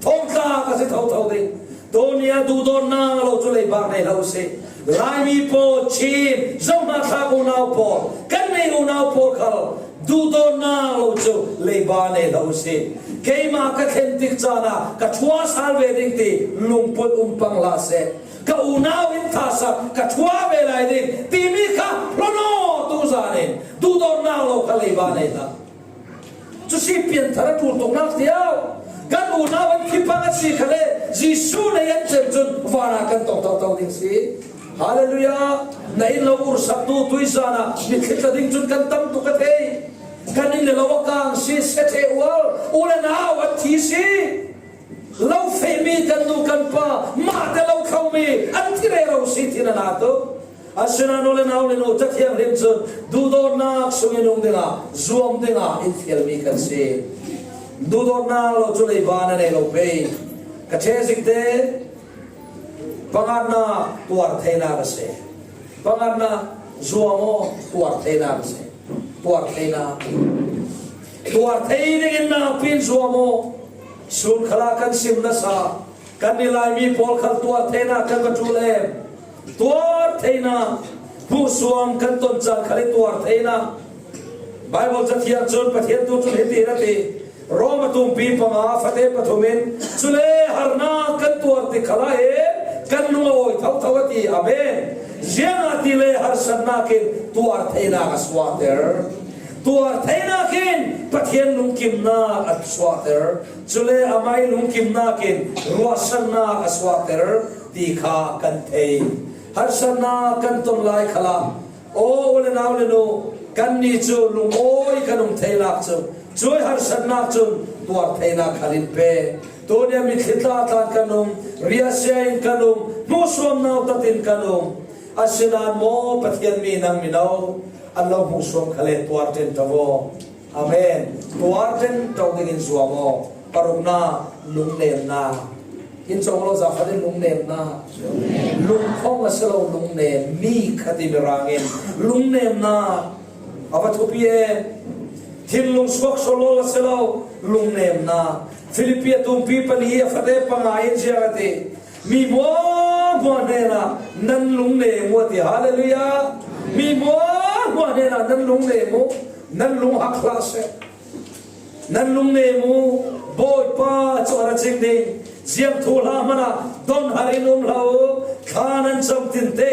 Thawngtla ka si thotho ding. Tawni a duhdawtnak lo cu leibak nei lo si. Laimi pawl, Chin, zohna thlak unau pawl, kan nei unau pawl khal duhdawtnak lo cu leiba nei lo si. Keimah ka thlen tik caan ah ka ṭhua sal ve ding ti lungput um pang hlah seh. Ka unau in thahsak ka ṭhua ve lai ding timi kha hlon aw tu zan in duhdawtnak lo kha leiba nei hlah. Cu si pianthar a ṭul tuknak tiau. Kan unau an thi pang a si khale Jesuh nei an cem cun vanah kan tong toto ding si. Hallelujah. Na inn lo ursaktu tuizan ah mitthli tla ding cun kan tam tuk ka thei. Kan inn le lo a kang si, sia ṭheh ual, u le nau an thi si. Lo fehmi kan nu kan pa, mah te lo thlomi an thi rero si ti na na tu. Asinain u le nau le nu, Ca Thianghlim cun duhdawtnak sung i nung dingah, zuam dingah in fialmi kan si. Duhdawtnak lo cu leiba na nei lo pei. Ka ṭheh zik te, pangatnak tuar theinak a si. Pangatnak zuam aw, tuar theinak a si. Tuar theinak. Tuar thei dingin nakpi in zuam aw. Sun khalah kan sim nasa. Kan i Laimi pawl khal tuar theinak kan va ṭul em? Tuar theinak hmuhsuam kan ton caan khal i tuar theinak. Baibal Cathiang cun Pathian tu cun hiti in a ti, Rom a tumpi panga fate pathum in, cule harnak kan tuar tik khalah hin kan lung a awi thotho a ti. Amen. Ziangahtile harsatnak in tuar theinak a suahter. Tuar theinak in Pathian lungkimnak a suahter. Cule amah i lungkimnak in ruahsannak a suahter ti kha kan thei. Harsatnak kan ton lai khalah, aw u le nau le nu, kannih cu lungawi kan um theinak cu, cuih harsatnak cun tuar theinak khal in pe. Tunia mitthli tla tlan kan um, riahsia in kan um, hmuhsuam nautat in kan um. Asinain maw Pathian mi nang mino an lo hmuhsuam khale tuar ṭin ṭo aw. Amen. Tuar ṭin ṭo dingin zuam aw. Paruknak, lungnemnak. In cawng lo zafat in lungnemnak. Lungkhong a si lo lungnem, mi khat i mirang in lungnemnak a va thupi e. Thinlung suak sual lo a si lo lungnemnak. Filipi a tumpi pali a fate panga in ziang a ti. Mi hmuahhmuah hnenah nan lungnem uh a ti. Hallelujah. Mi hmuahhmuah hnenah nan lungnem uh, nan lunghak hlah seh. Nan lungnem uh, Bawipa cu a ra cing ding. Ziang thuhla hmanah donhar in um hlah uh. Thla nan cam tinte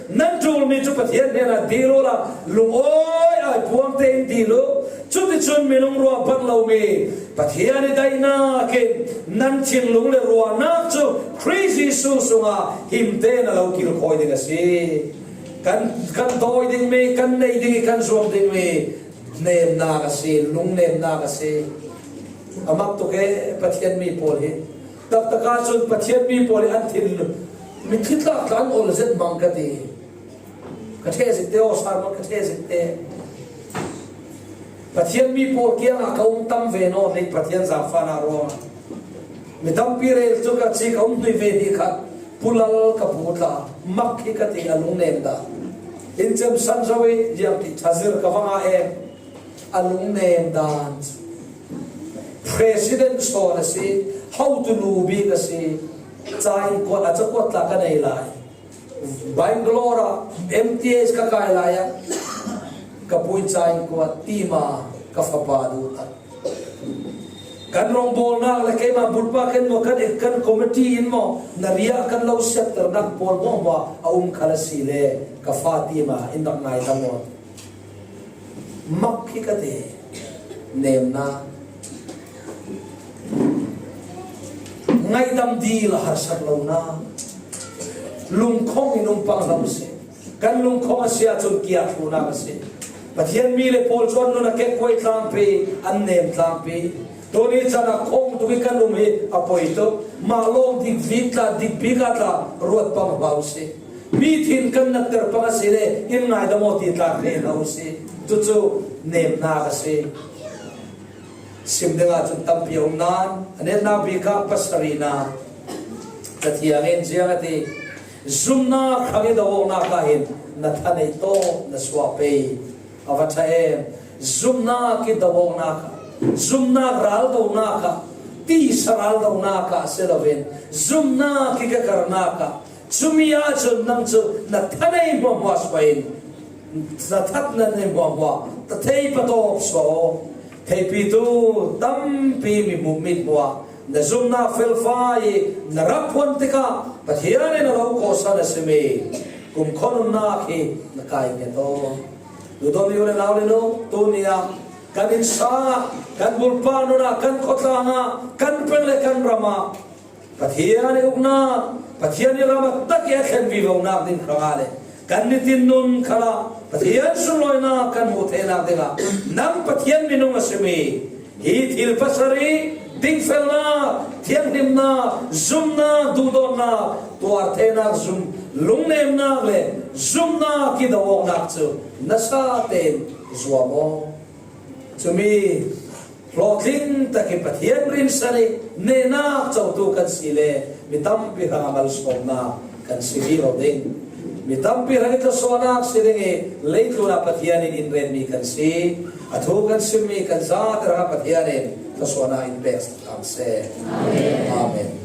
in nan ṭulmi cu Pathian hnenah dil uhla lungawi ai puang tein dil uh. Cuticun minung ruah banh lomi Pathian i daihnak in nan thinlung le ruahnak cu Khrih Jesuh sungah him tein a lo kilkhawi ding a si. Kan, kan dawi dingmi, kan nei ding i kan zuam dingmi nemnak a si, lungnemnak a si. A mak tuk e, Pathian mi pawl hi. Taktak ahcun Pathian mi pawl hi an thin, mitthli tlak tla an ol zet mang ka ti. Ka ṭheh zik te aw, sermon ka ṭheh zik te. Pathian mi pawl kiangah ka um tam ve nawn ning, Pathian zaangfahnak ruangah. Mi tampi rel cu ka ci, ka um hnu ve hnih khat, Pu Lal ka pu tla, mak hi ka ti, a lungnem dan. In cem san zo i, ziang ti, thazir ka va ngah em? A lungnem dan. President sawn a si, hotu nu bik a si, ca in kuat, a cakuat tla ka nei lai. Bangalore ah M T H ka kai lai ah ka pu in ca in kuat, tima ka fapa duh tak. Kan rawngbawlnak le keimah bulpa kan maw, kan ek kan committee in maw, na riah kan lo siatternak pawl hmuahhmuah a um khal a si le ka fa tima in rak ngaidam aw. Mak hi ka te, nemnak, ngaihdam dil a harsat lonak, lungkhong in um pang lo si. Kan lungkhong a si ahcun kiak thlunak a si. Pathian mi le pawl cu an nun a kekkuai tlangpi, an nem tlangpi. Tuni caan ah khawng tuk i kan um hi a poi tuk. Mah lawng dik vik tla, dik bik ah tla ruat pang hlah u si. Mi thin kan natter pang a si le in ngaidam aw ti tlak hlei hlah u si. Cucu nemnak a si. Sim dingah cun tampi a um nain, a netnak bik ah pasarihnak Cathiang in ziang a ti, zumnak hrang i do awknak ah hin na thaneih tawk na suah pei. A va ṭha em. Zumnak i do awknak ah, zumnak raldonak ah, tisa raldonak ah si loin, zumnak i ka karnak ah, cumi ahcun nang cu na thaneih hmuahhmuah suah in, na that na neih hmuahhmuah, ta thei patawp suah aw. Theipitu tampi mi hmuh mit hmuah, na zumnak felfai i na rak phuan tikah Pathian in a lo kawhsan a simi kumkhua nunnak hi na kai nget aw. Duhdawtmi u le nau le nu, tuni ah kan innsa, kan bulpa nun ah, kan khuatlang ah, kan peng le kan ram ah Pathian i uknak, Pathian i ram a tak i a thlen vivonak ding hrangah le kan nitin nun khalah Pathian sunlawinak kan hmuh theihnak dingah nang Pathian minung a simi hi thil pasarih, dingfelnak, thianghlimnak, zumnak, duhdawtnak, tuar theinak, zum, lungnemnak le zumnak i do awknak cu nasa tein zuam aw. Cumi hlawhtling tak i Pathian rinsan i nehnak cotu kan si le mi tampi hrang a malsawmnak kan si vivo ding. Mi tampi hrang i thlawsuahnak si ding i leitlun ah Pathian in in renmi kan si. A thu kan simmi kan zate hrangah Pathian in thlawsuahnak in pek sak hram seh. Amen.